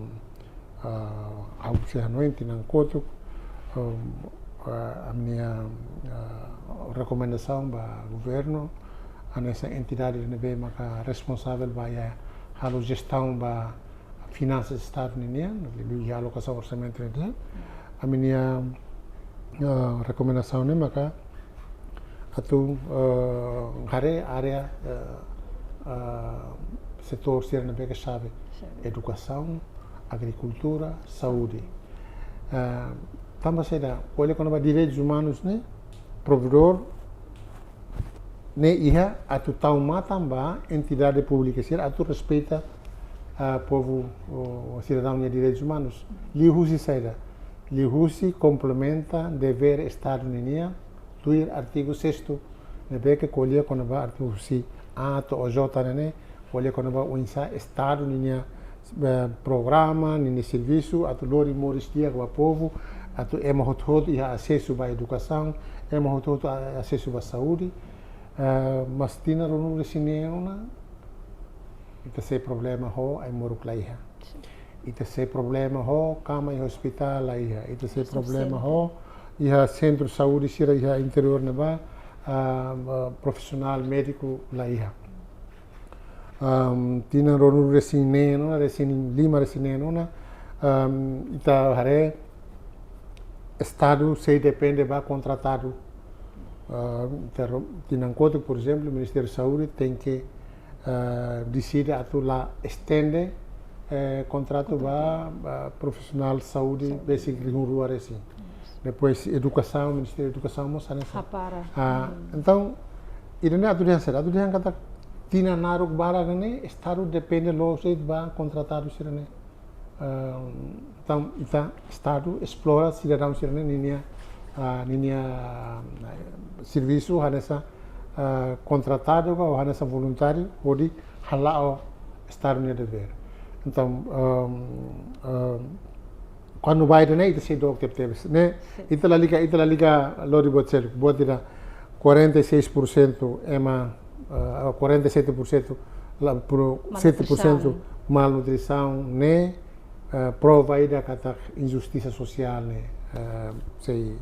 ah, ha'u sei hanoin tinan kotuk, ah, ah, ami-nia, ah, rekomendasaun ba governu, hanesan entidade ne'ebé maka responsavel ba iha halo jestaun ba finansas Estadu ninian, liuliu iha alokasaun orsamentu ninian. Ami-nia, ah, rekomendasaun ne'e maka atu, ah, haree área, ah, ah, setór sira ne'ebé ke xave. Xave. Edukasaun, agrikultura, saúde. Ah, tanba saida, ko'alia kona-ba direitus umanus ne'e, provedór ne'e iha atu tau matan ba entidade públika sira atu respeita, ah, povu, o, sidadaun nia direitus umanus. Liuhusi saida? Liuhusi komplementa devér Estadu ninian, tuir artigu sestu, ne'ebé ke ko'alia kona-ba artigu husi A to'o J ne'e ne'e, ko'alia kona-ba oinsá Estadu ninia, eh, programa, ninia servisu, atu lori moris di'ak ba povu, atu ema hotu-hotu iha asesu ba edukasaun, ema hotu-hotu a-, asesu ba saúde. Eh, mas tinan ruanulu-resin-neen ona, ita sei problema ho ai-moruk la iha. Ita sei problema ho kama iha ospitál la iha. Ita sei problema ho iha sentru saúde sira iha interiór ne'ebá, ah, ah, profisionál médiku la iha. Am, tinan ruanulu-resin-neen ona, resin-lima, resin-neen ona, am, ita haree Estadu sei depende ba kontratadu. Ah, ita ro-, tinan kotuk, por ezemplu, Ministériu Saúde tenke, ah, deside atu la estende, eh, kontratu ba, ba profisionál saúde besik rihun rua resin. Depois edukasaun, Ministériu Edukasaun mós hanesan. Hapara. Ah, entaun, ida-ne'e atu dehan saida, atu dehan katak tinan naruk barak ne'e Estadu depende loos de'it ba kontratadu sira-ne'e. Ah, entaun, ita Estadu esplora sidadaun sira-ne'e ninia, ah, ninia, ah, servisu hanesan, ah, kontratadu ka, ou hanesan voluntáriu, hodi hala'o Estadu nia devér. Entaun, ah, ah, kuandu ba ida-ne'e ita sei dook tebetebes. Ne'e, ita lalika, ita lalika lori buat seluk, buat ida quarenta e seis por cento ema, ah, quarenta e sete por cento la, pro, sete por cento malnutrisaun, ne'e, ah, prova ida katak injustisa sosiál ne'e, ah, sei,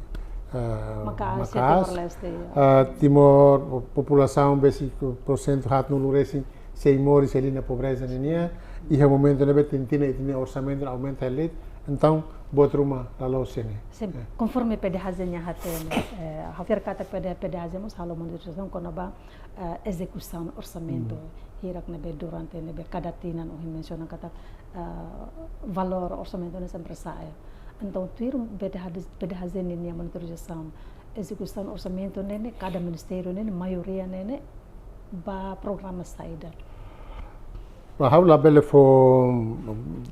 ah, maka'as iha Timor-Leste, ya. Ah, Timor, populasaun besik porsentu haatnulu resin sei moris iha liña pobreza ninian, iha momentu ne'ebé tinan-tinan ita-nia orsamentu aumenta hela de'it, entaun buat ruma la loos ne'e. Sin, eh, konforme PDHJ nia hatene, eh, ha'u fiar katak PD, PDHJ mós halo monitorizasaun kona-ba, eh, ezekusaun orsamentu. Hmm. Hirak ne'ebé durante ne'ebé kada tinan ohin mensiona katak, eh, valór orsamentu ne'e sempre sa'e. Entaun, tuir PDHJ, PDHJ ninia monitorizasaun, ezekusaun orsamentu ne'e, ne'e kada ministériu ne'e, ne'e maioria ne'e, ne'e ba programa saida? Ba ha'u labele fó,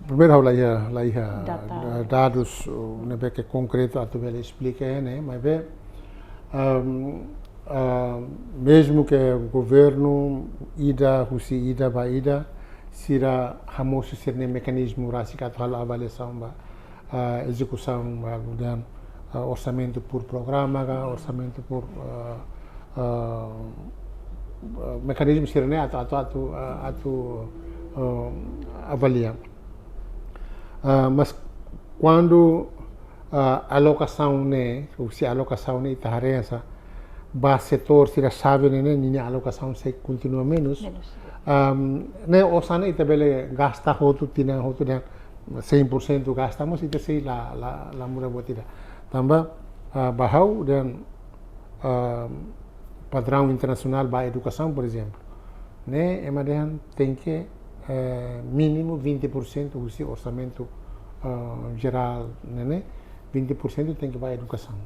primeiru ha'u la iha, la iha, data, eh, dadus, uh, ne'ebé ke konkretu atu bele esplika ne'e, maibé, ehm, ah, mezmu ke governu ida, husi ida ba ida, sira hamosu sira-nia mekanizmu rasik atu halo avaliasaun ba, ah, ezekusaun ba, kemudian, ah, orsamentu por programa ka, orsamentu por, ah, ah, ah, mekanizmu sira-ne'e atu, atu, atu, ah, atu, ah, avalia. Ah, mas kuandu, ah, alokasaun ne'e, husi alokasaun ne'e ita haree hanesan, ba setór sira xave ne'e, ne'e, ninia alokasaun sei kontinua menus. Menus. Am, ne'e osan ne'e ita bele gasta hotu, tinan hotu dehan cem por cento gasta, mas ita sei la, la, la muda buat ida. Tanba, ah, ba ha'u dehan, am, padraun internasionál ba edukasaun, por ezemplu, ne'e ema dehan tenke, eh, mínimu vinte por cento husi orsamentu, ah, jerál, ne'e, ne'e, vinte por cento tenke ba edukasaun.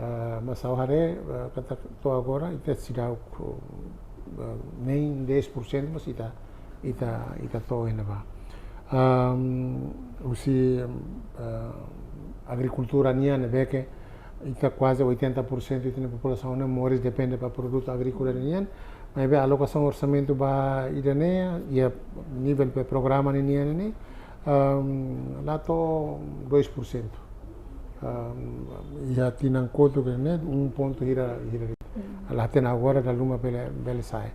Ah, mas ha'u haree, ah, katak to'o agora ita seidauk, ah, nem dez por cento mas ita, ita, ita to'o iha ne'ebá. Ahm, husi, ah, agrikultura nian ne'ebé ke ita kuaze oitenta por cento ita-nia populasaun ne'e moris depende ba produtu agríkola nian, maibé alokasaun orsamentu ba ida-ne'e, iha nivel be programa nian ne'e, ahm, la to'o dois por cento. Ahm, iha tinan kotuk ne'e, um ponto hira, hira. La hatene agora dala ruma bele, bele sai.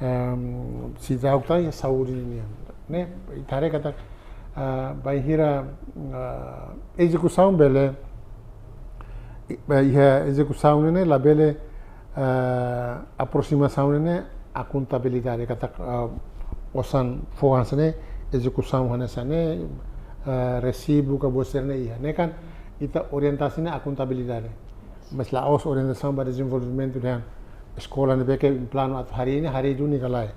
Ahm, seidauk tan iha saúde nian. Ne'e, ita haree katak, ah, bainhira, ah, ezekusaun bele, i-, ba iha ezekusaun ne'e labele, ah, aproximasaun ne'e akontabilidade katak, ah, osan fó hanesan ne'e, ezekusaun hanesan ne'e, ah, resibu ka buat sira-ne'e iha. Ne'e kan ita orientasi ne'e akontabilidade. Mas la'ós orientasaun ba dezenvolvimentu dehan eskola ne'ebé ke planu atu harii ne'e, harii duni ka lae.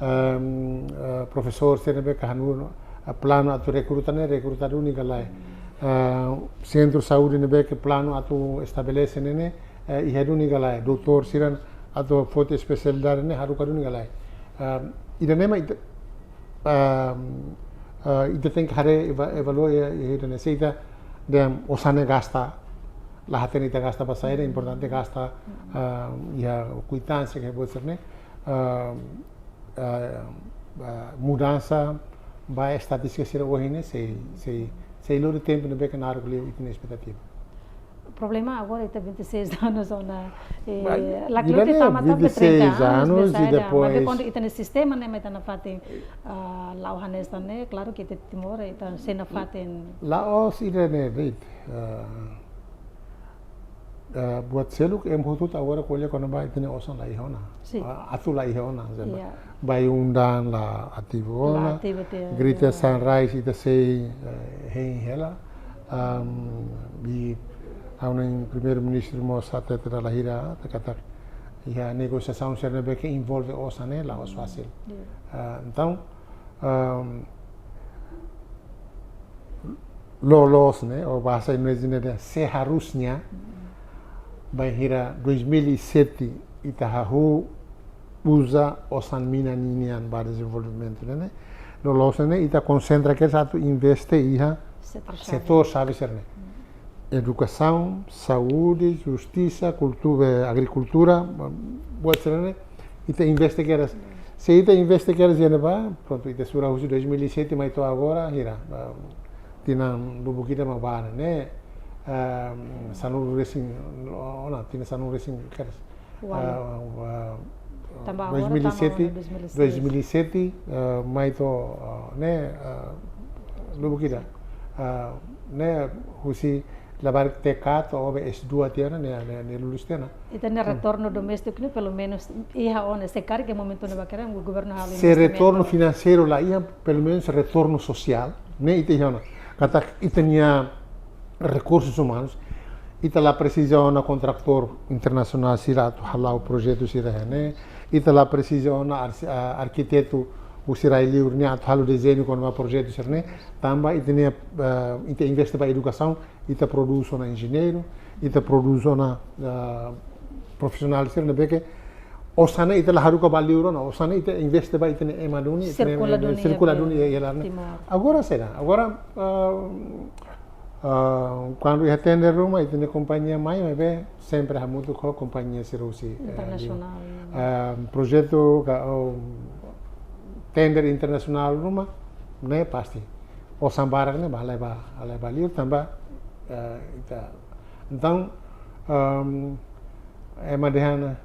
Ehm, eh, profesór sira ne'ebé ke hanu, eh, planu atu rekruta ne'e, rekruta duni ka lae. Eh, sentru saúde ne'ebé ke planu atu estabelese ne'e, ne'e, eh, iha duni ka lae. Doutór sira atu foti espesialidade ne'e, haruka duni ka lae. Ehm, ida-ne'e mak ita, ehm, eh, ita tenke haree eva-, evalua iha, iha ida-ne'e. Se ita dehan osan ne'e gasta, la hatene ita gasta ba saida, importante gasta, ah, iha kuitánsia ka buat sira-ne'e, ah, ah, ah, mudansa ba estatístika sira ohin ne'e sei, sei, sei lori tempu ne'ebé ke naruk liu ita-nia espetativa. Problema agora ita vinte e seis anos ona, eh, Ba, la klaru ida-ne'e tama tan vinte e seis trinta anos, anos e besa ida, depois maibé kuandu ita-nia sistema ne'e mak ita nafatin, ah, la'o hanesan ne'e, klaru ke ita Timor ita sei nafatin. La'ós ida-ne'e, wait. Ah, ah, buat seluk ema hotu-hotu agora ko'alia kona-ba ita-nia osan la iha ona. Sin. Ah, atu la iha ona, sabe? Iya. Ba undang la ativu ona. La ativu tiha, Greater iya. Sunrise ita sei, eh, hein hela. Am, i ha'u-nia Primeiru-Ministru mós hatete dala hira, katak iha negosiasaun sira ne'ebé ke envolve osan ne'e la'ós fasil. Iya. Ah, entaun, am, loloos ne'e, ou bahasa Indonézia ne'e dehan seharusnya, bainhira dois mil e sete ita hahú uza osan mina ninian ba dezenvolvimentu ne'e, ne'e. Loloos ne'e ita konsentra kedas atu investe iha setór xave. Setór xave sira-ne'e. Edukasaun, saúde, justisa, kultu-, eh, agrikultura, buat sira-ne'e, ita investe kedas. Se ita investe kedas iha ne'ebá, prontu, ita sura husi dois mil e sete mai to'o agora, hira, ah, tinan lubuk ida mak bá ne'e, ah, sanulu resin, ona, tinan sanulu resin kedas. Uau. Ah, ah, Tanba agora dois mil e sete, tama ona dois mil e seis. Dois mil e sete, ah, mai to'o, ah, ne'e, ah, lubuk ida. Ah, ne'e husi labarik T K to'o be S dua tiha ona, ne'e, ne'e, ne'e lulus tiha ona. Ita-nia retornu doméstiku ne'e pelumenus iha ona, se karik iha momentu ne'ebá kedas governu halo Se investimento. Retornu finanseiru la iha, pelumenus retornu sosiál ne'e ita iha ona. Katak ita-nia rekursus umanus, ita la presiza ona kontratór internasionál sira atu hala'o projetu sira iha ne'e, ita la presiza ona ar-, ah, arkitetu husi rai-liur nian atu halo dezeñu kona-ba projetu sira-ne'e, tanba ita-nia, ah, ita investe ba edukasaun, ita prodús ona enjeñeiru, ita prodús ona, ah, profisionál sira ne'ebé ke osan ne'e ita la haruka ba liur ona, osan ne'e ita investe ba ita-nia ema duni, ita-nia Sirkula ema duni, sirkula iha duni iha, iha laran ne'e. Timor. Agora saida, agora, ah, ah, kuandu iha tender ruma, ita-nia kompañia mai, maibé sempre hamutuk ho kompañia sira husi, eh, Internasionál. Ah, projetu ka, oh, tender internasionál ruma, ne'e pasti osan barak ne'e ba halai ba, halai ba liur tanba, eh, ita. Entaun, ehm, ema dehan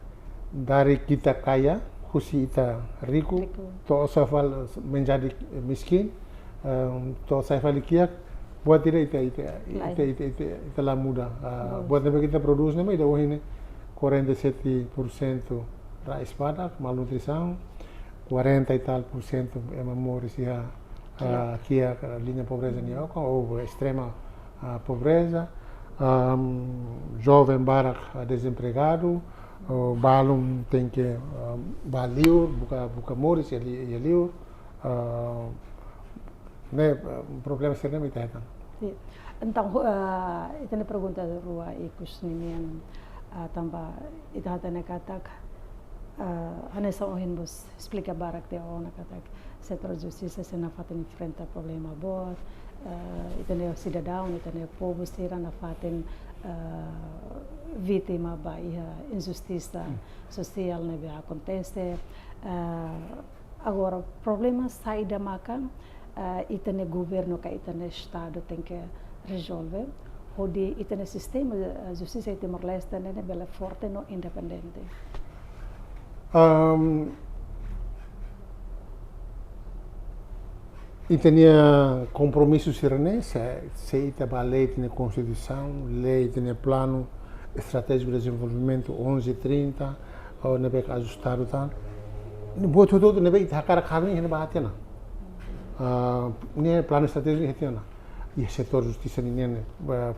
dari kita kaya, husi ita riku, Riku. to'o sai fali menjadi miskin, ehm, to'o sai fali kiak, buat ida ita, ita, Lain. ita, ita, ita, ita la muda. Ah, Bagus. buat ne'ebé ke ita prodús ne'e mak ida ohin ne'e quarenta e sete por cento rais badak, malnutrisaun, quarenta e tal por cento ema moris iha, ah, Kiak. kiak, liña pobreza nia okon, ou estrema, ah, pobreza, ahm, joven barak, ah, dezempregadu, Balun tenke bá liur, buka, buka moris iha liur, ne'e problema sira-ne'e mak ita hetan. Entaun, ita-nia pergunta rua ikus ninian, tanba ita hatene katak, hanesan ohin mós esplika barak tiha ona katak setór justisa sei nafatin enfrenta problema boot, ita-nia sidadaun, ita-nia povu sira nafatin vítima ba iha injustisa sosiál ne'ebé akontese. Agora, problema saida maka ita-nia governu ka ita-nia estadu tenke rezolve hodi ita-nia sistema justisa iha Timor-Leste ne'e bele forte no independente? Ita-nia kompromisu sira-ne'e, se ita bá lee ita-nia Konstituisaun, lee ita-nia Planu Estratéjiku Dezenvolvimentu onze trinta, ne'ebé ajustadu tan. Buat hotu-hotu ne'ebé ita hakarak halo iha ne'ebá tiha ona. Ne'e planu estratéjiku iha tiha ona. Iha setór justisa ninian,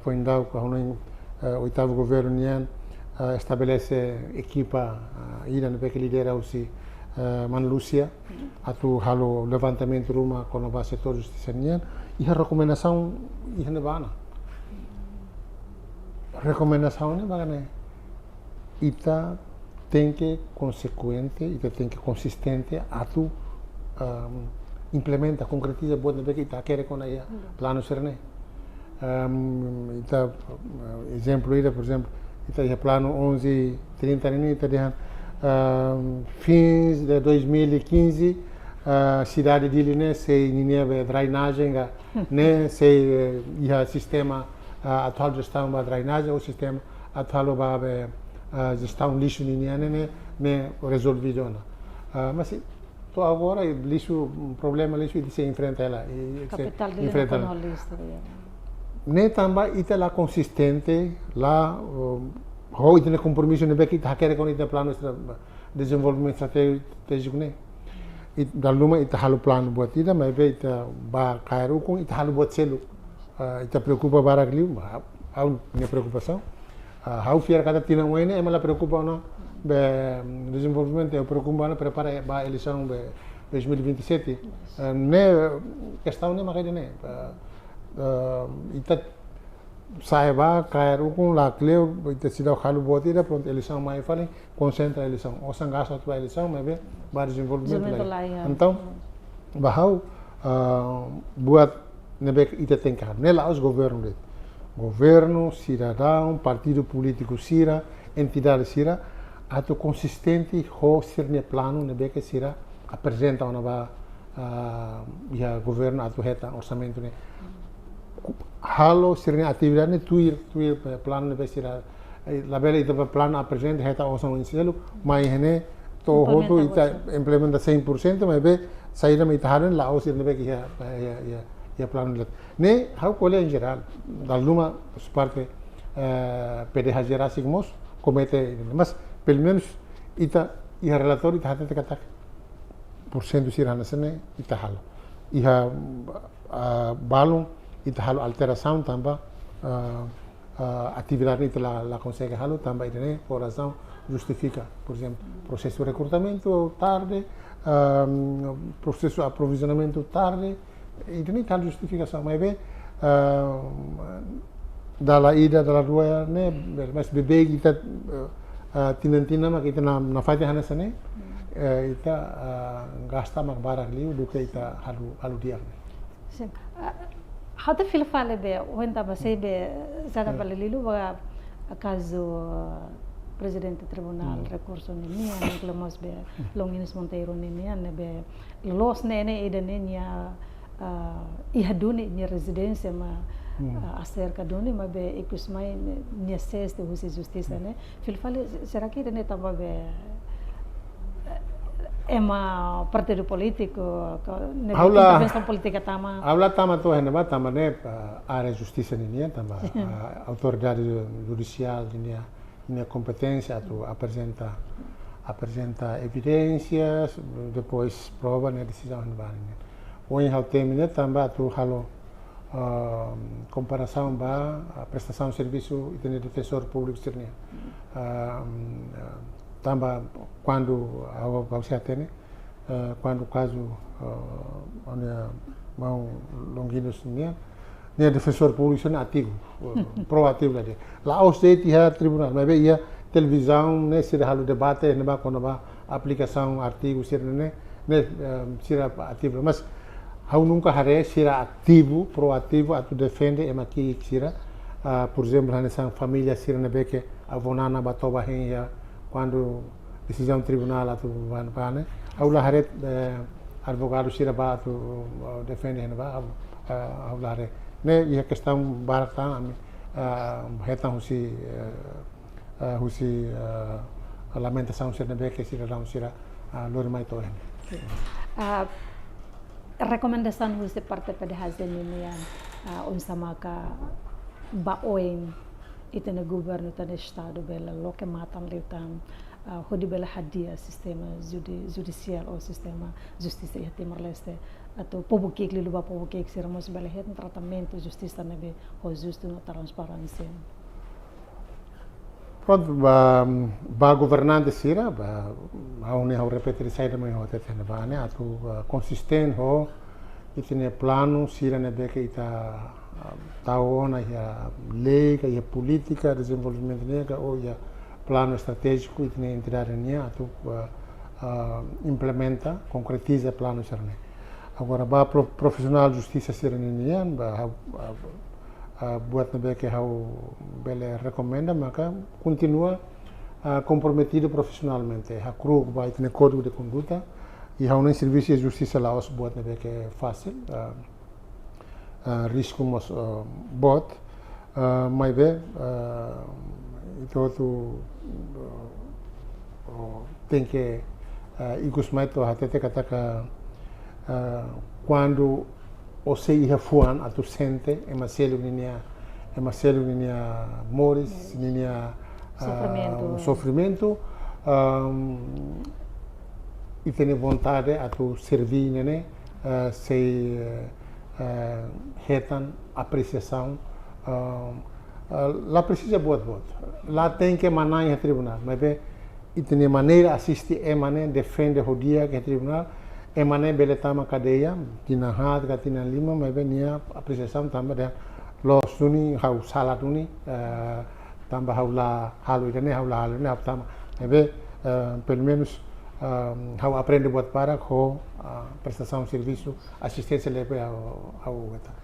foin daudauk ha'u hanoin oitavu governu nian estabelese ekipa ida ne'ebé lidera husi Mana Lúcia atu halo levantamentu ruma kona-ba setór justisa nian. Iha rekomendasaun iha ne'ebá ona. Rekomendasaun ne'e mak ne'e, ita tenke konsekuente, ita tenke konsistente atu implementa, konkretiza buat ne'ebé ita hakerek ona iha planu sira-ne'e. Ita, ezemplu ida, por ezemplu, ita iha planu onze trinta ne'e, ita dehan fins de dois mil e quinze sidade Dili ne'e sei ninia be drenajen ka ne'e sei iha sistema atu halo jestaun ba drenajen ou sistema atu halo ba be jestaun lixu ninian ne'e, ne'e rezolvidu ona. Mas to'o agora lixu, problema lixu ita sei enfrenta hela. Kapitál Dili enfrenta hela. Ne'e tanba ita la konsistente, la ho ita-nia kompromisu ne'ebé ita hakerek kona ita-nia planu dezenvolvimentu estratéjiku ne'e. Dala ruma ita halo planu buat ida, maibé ita bá kaer ukun, ita halo buat seluk. Ita preokupa barak liu, ha'u-nia preokupasaun. Ha'u fiar katak tinan oin ne'e ema la preokupa ona be dezenvolvimentu, ema preokupa ona prepara ba eleisaun be dois mil e vinte e sete. Ne'e kestaun ne'e mak ida-ne'e. Ita sa'e bá kaer ukun, la kleur, ita seidauk halo buat ida, prontu eleisaun mai fali, konsentra eleisaun. Osan gasta atu ba eleisaun, maibé ba dezenvolvimentu la iha. Entaun ba ha'u buat ne'ebé ita tenke halo. Ne'e la'ós governu de'it. Governu, sidadaun, partidu polítiku sira, entidade sira atu konsistente ho sira-nia planu ne'ebé sira aprezenta ona ba iha governu atu hetan orsamentu ne'e. Halo sira-nia atividade ne'e tuir, tuir planu ne'ebé sira, labele ita ba planu aprezenta hetan osan oin seluk, mai iha ne'e to'o hotu ita implementa cem por cento, maibé saida mak ita halo ne'e la'ós sira ne'ebé iha, iha, iha planu ne'e. Ne'e ha'u ko'alia em geral, dala ruma husi parte PDH geral sei mós komete, mas pelumenus ita iha relatóriu ita hatete katak porsentu sira hanesan ne'e ita halo. Iha balun ita halo alterasaun tanba atividade ita la, la konsege halo tanba ida-ne'e por razaun justifika. Por ezemplu, prosesu rekrutamentu tarde, prosesu aprovizionamentu tarde, ida-ne'e ita halo justifikasaun, maibé dala ida, dala rua ne'e, mas beibeik ita tinan-tinan mak ita nafatin hanesan ne'e, ita gasta mak barak liu duké ita halo, halo di'ak. Sin. Ha'u atu fila fali be, ohin tanba sei be, sira fali liuliu ba kazu Prezidente Tribunál Rekursu ninian, inkluido mós be Longuinhos Monteiro ninian, ne'ebé loos ne'e, ne'e ida-ne'e nia iha duni, nia rezidénsia mak aserka duni, maibé ikus mai nia ses husi justisa ne'e. Fila fali, será que ida-ne'e tanba be ema partidu polítiku, ka ne'ebé intervensaun polítika tama? Ha'u la tama to'o iha ne'ebá, tanba ne'e área justisa ninian, tanba autoridade judisiál ninian, nia kompeténsia atu aprezenta, aprezenta evidénsias, depois prova ne'e desizaun ne'ebá ninian. Ohin ha'u temi ne'e tanba atu halo komparasaun ba prestasaun servisu ita-nia defensór públiku sira-nian. Tanba kuandu ha'u, ha'u sei hatene, eh, kuandu kazu, eh, ha'u-nia maun Longuinhos nian, nia defensór públiku sira-ne'e ativu, eh, proativu la de'it. La'ós de'it iha tribunál, maibé iha televizaun ne'e sira halo debate ne'ebá kona-ba aplikasaun artigu sira-ne'e, ne'e, eh, sira ativu. Mas ha'u nunka haree sira ativu, proativu atu defende ema ki'ik sira. Ah, por ezemplu, hanesan família sira ne'ebé ke avó Nana bá toba hein iha kuandu desizaun tribunál atu bá, bá ne'e. Ha'u la haree, eh, advogadu sira bá atu, eh, defende ne'ebá, ha'u, eh, ha'u la haree. Ne'e iha kestaun barak tan ami, eh, hetan husi, eh, eh, husi, eh, lamentasaun sira ne'ebé ke sidadaun sira, eh, lori mai to'o iha ne'e. Ah, rekomendasaun husi parte PDHJ nian, ah, oinsá maka ba oin ita-nia governu, ita-nia estadu bele loke matan liután, ah, hodi bele hadi'a sistema judi-, judisiál ou sistema justisa iha Timor-Leste. Atu povu ki'ik liuliu ba povu ki'ik sira mós bele hetan tratamentu justisa ne'ebé ho justu no transparénsia. Prontu, ba, ba governante sira, ba, ha'u ne'e ha'u repete saida mak ha'u hatete ne'ebá ne'e, atu, ah, konsistente ho ita-nia planu sira ne'ebé ke ita, ah, tau ona iha lei, ka iha polítika dezenvolvimentu nian, ka ou iha planu estratéjiku ita-nia entidade nian atu, ah, ah, implementa, konkretiza planu sira-ne'e. Agora, ba pro-, profisionál justisa sira-ne'e nian, ba, ah, ah, ah, buat ne'ebé ke ha'u bele rekomenda, maka kontinua, ah, komprometidu profisionalmente, hakru'uk ba ita-nia kódigu de konduta, i ha'u-nia servisu iha justisa la'ós buat ne'ebé ke fasil, ah, ah, risku mós, ah, boot, ah, maibé, ah, ita hotu, ah, tenke, ah, ikus mai to'o hatete katak, ah, kuandu ó sei iha fuan atu sente ema seluk ninia, ema seluk ninia moris, ninia, ah, sofrimentu. Sofrimentu, ah, ita-nia vontade atu serví ne'e, ah, sei, eh, eh, hetan apresiasaun, ah, ah, la presiza buat-buat. La tenke manán iha tribunál, maibé ita-nia maneira asiste ema ne'e defende ho di'ak iha tribunál, ema ne'e bele tama kadeia tinan haat ka tinan lima, maibé nia apresiasaun tanba dehan loos duni, ha'u sala duni, eh, tanba ha'u la halo ida-ne'e, ha'u la halo ne'e, ha'u tama. Maibé, eh, pelumenus, eh, ha'u aprende buat barak ho, eh, prestasaun servisu, asisténsia ne'ebé ha'u, ha'u hetan.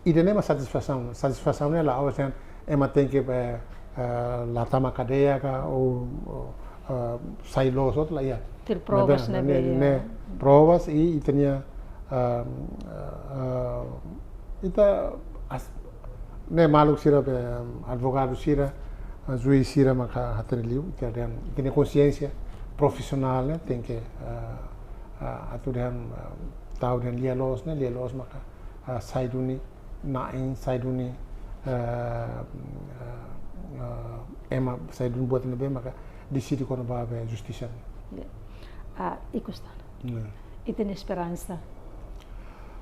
Ida-ne'e mak satisfasaun, satisfasaun ne'e la'ós dehan ema tenke, eh, eh, la tama kadeia ka ou, ou, eh, sai loos hotu, lae. Tuir provas ne'ebé, ne'e, ne'e, ya, provas i, i ita-nia, ah, ah, ita as-, ne'e maluk sira be, advogadu sira, ah, juís sira maka hatene liu, ita dehan, ita-nia konsiénsia profisionál ne'e tenke, ah, ah, atu dehan, ah, tau dehan lia-loos ne'e, lia-loos maka, ah, sai duni na'in, sai duni, eh, eh, eh, ema, sai duni buat ne'ebé maka deside kona-ba be justisa. Ya. Ah, ikus tan. Ya. Ita-nia esperansa.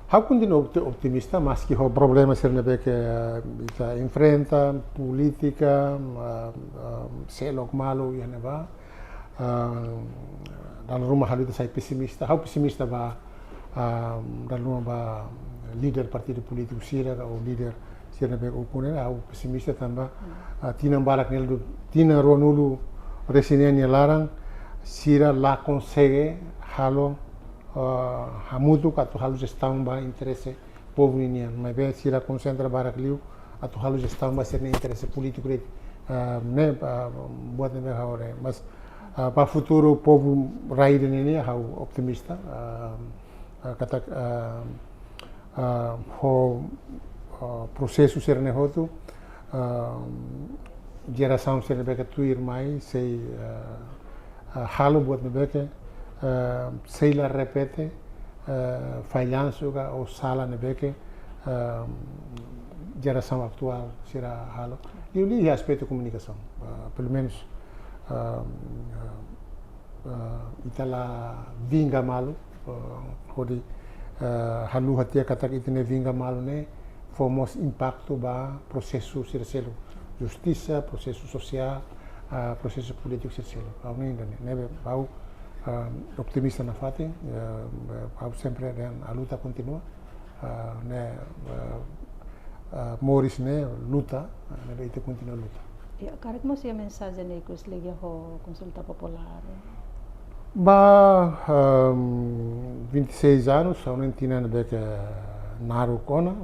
Ha'u kontinua opti-, optimista, maski ho problema sira ne'ebé ke, eh, ita enfrenta, polítika, ah, ah, seluk malu iha ne'ebá. Ah, dala ruma halo ita sai pesimista. Ha'u pesimista ba, ah, dala ruma ba líder partidu polítiku sira, ou líder sira ne'ebé ukun ne'e, ha'u pesimista tanba, ah, tinan barak nia liu, tinan ruanulu-resin-neen nia laran, sira la konsege halo, ah, hamutuk atu halo jestaun ba interese povu ninian. Maibé sira konsentra barak liu atu halo jestaun ba sira-nia interese polítiku de'it. Ah, ne'e, ah, buat ne'ebé ha'u haree. Mas, ah, ba futuru povu rai ida-ne'e nian ha'u optimista. Ah, ah, katak, ah, ah, ho, ah, prosesu sira-ne'e hotu, ah, jerasaun sira ne'ebé ke tuirmai sei, ah, ah, halo buat ne'ebé ke, ah, sei la repete, ah, fallansu ka ou sala ne'ebé ke, ah, jerasaun atuál sira halo. Liuliu iha aspetu komunikasaun, ah, pelumenus, ah, ah, ah, ita la vinga malu, ah, hodi, ah, haluha tiha katak ita-nia vinga malu ne'e fó mós impaktu ba prosesu sira seluk. Justisa, prosesu sosiál, ah, prosesu polítiku sira seluk. Ha'u hanoin ida-ne'e, ne'ebé ha'u, ah, otimista nafatin, ah, ha'u sempre dehan a luta kontinua, ah, ne'e, ah, ah, moris ne'e luta, ah, ne'ebé ita kontinua luta. Ya, karik mós iha mensajen ikus liga ho konsulta populár. Ba, ehm, vinte e seis anos, ha'u hanoin tinan ne'ebé ke naruk ona,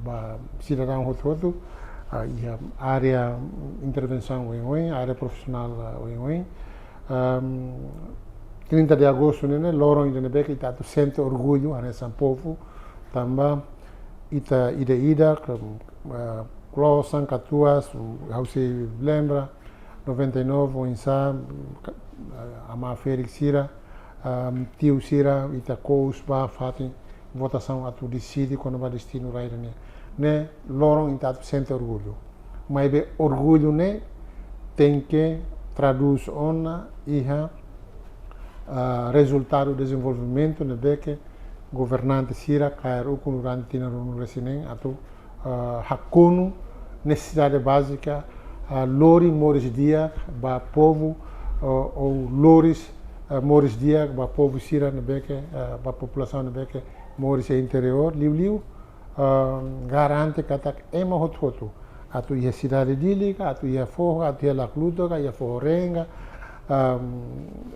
ba sidadaun hotu-hotu, ah, iha área intervensaun oioin, área profisionál, ah, oioin. Ehm, trinta de agosto ne'e, ne'e loron ida ne'ebé ke ita atu sente orgullu, hanesan povu, tanba ita ida-idak, eh, klosan, katuas, ha'u sei lembra, noventa e nove, oinsá, ka-, eh, amá ferik sira, ah, tiu sira, ita kous ba fatin votasaun atu deside kona-ba destinu rai ida-ne'e. Ne'e loron ita atu sente orgullu. Maibé orgullu ne'e tenke tradús ona iha, ah, rezultadu dezenvolvimentu ne'ebé ke governante sira kaer ukun durante tinan ruanulu-resin-neen atu, ah, hakonu nesesidade bázika, ah, lori moris di'ak ba povu, ah, ou lori, ah, moris di'ak ba povu sira ne'ebé ke, ah, ba populasaun ne'ebé ke moris iha interiór, liuliu, ah, garante katak ema hotu-hotu, atu iha sidade Dili ka, atu iha foho, atu iha Lacluto ka, iha Foho Reen ka, ah,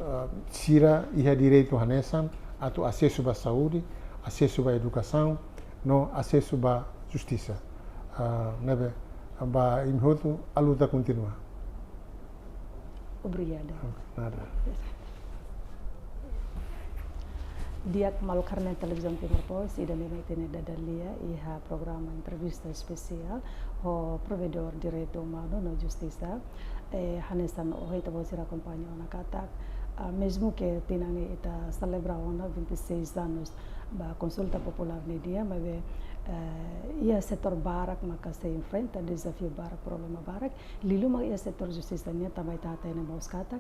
ah, sira iha direitu hanesan atu asesu ba saúde, asesu ba edukasaun, no asesu ba justisa. Ah, ne'ebé, ba imi hotu, a luta kontinua. Obrigada. Nada. Di'ak maluk haree-na'in Televizaun Timor Post, ida-ne'e mak ita-nia dada lia iha programa entrevista espesiál ho Provedór Direitu Umanu no Justisa. Eh, hanesan ohin ita-boot sira akompaña ona katak, ah, mezmu ke tinan ne'e ita selebra ona vinte e seis anos ba konsulta populár ne'e nian, maibé, eh, iha setór barak maka sei enfrenta dezafiu barak, problema barak. Liuliu mak iha setór justisa nian, tanba ita hatene mós katak,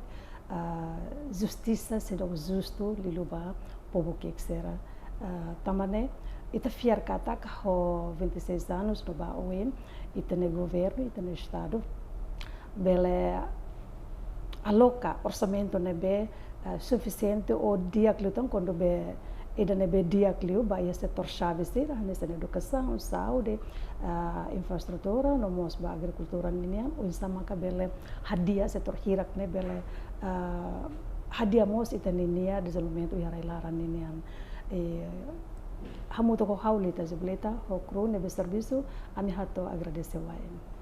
ah, justisa seidauk justu liuliu ba povu ki'ik sira. Ah, tanba ne'e, ita fiar katak ho vinte e seis anos no ba oin, ita-nia governu, ita-nia estadu bele aloka orsamentu ne'ebé, eh, sufisiente ou di'ak liután, kuandu be ida ne'ebé di'ak liu ba iha setór xave sira, hanesan edukasaun, saúde, ah, infraestrutura, no mós ba agrikultura ninian, oinsá maka bele hadi'a setór hirak ne'e bele, ah, hadi'a mós ita-nia dezenvolvimentu iha rai-laran ninian. Eh, hamutuk ho ha'u Lita Jubilita, ho kru ne'ebé servisu, ami hato'o agradese wa'in.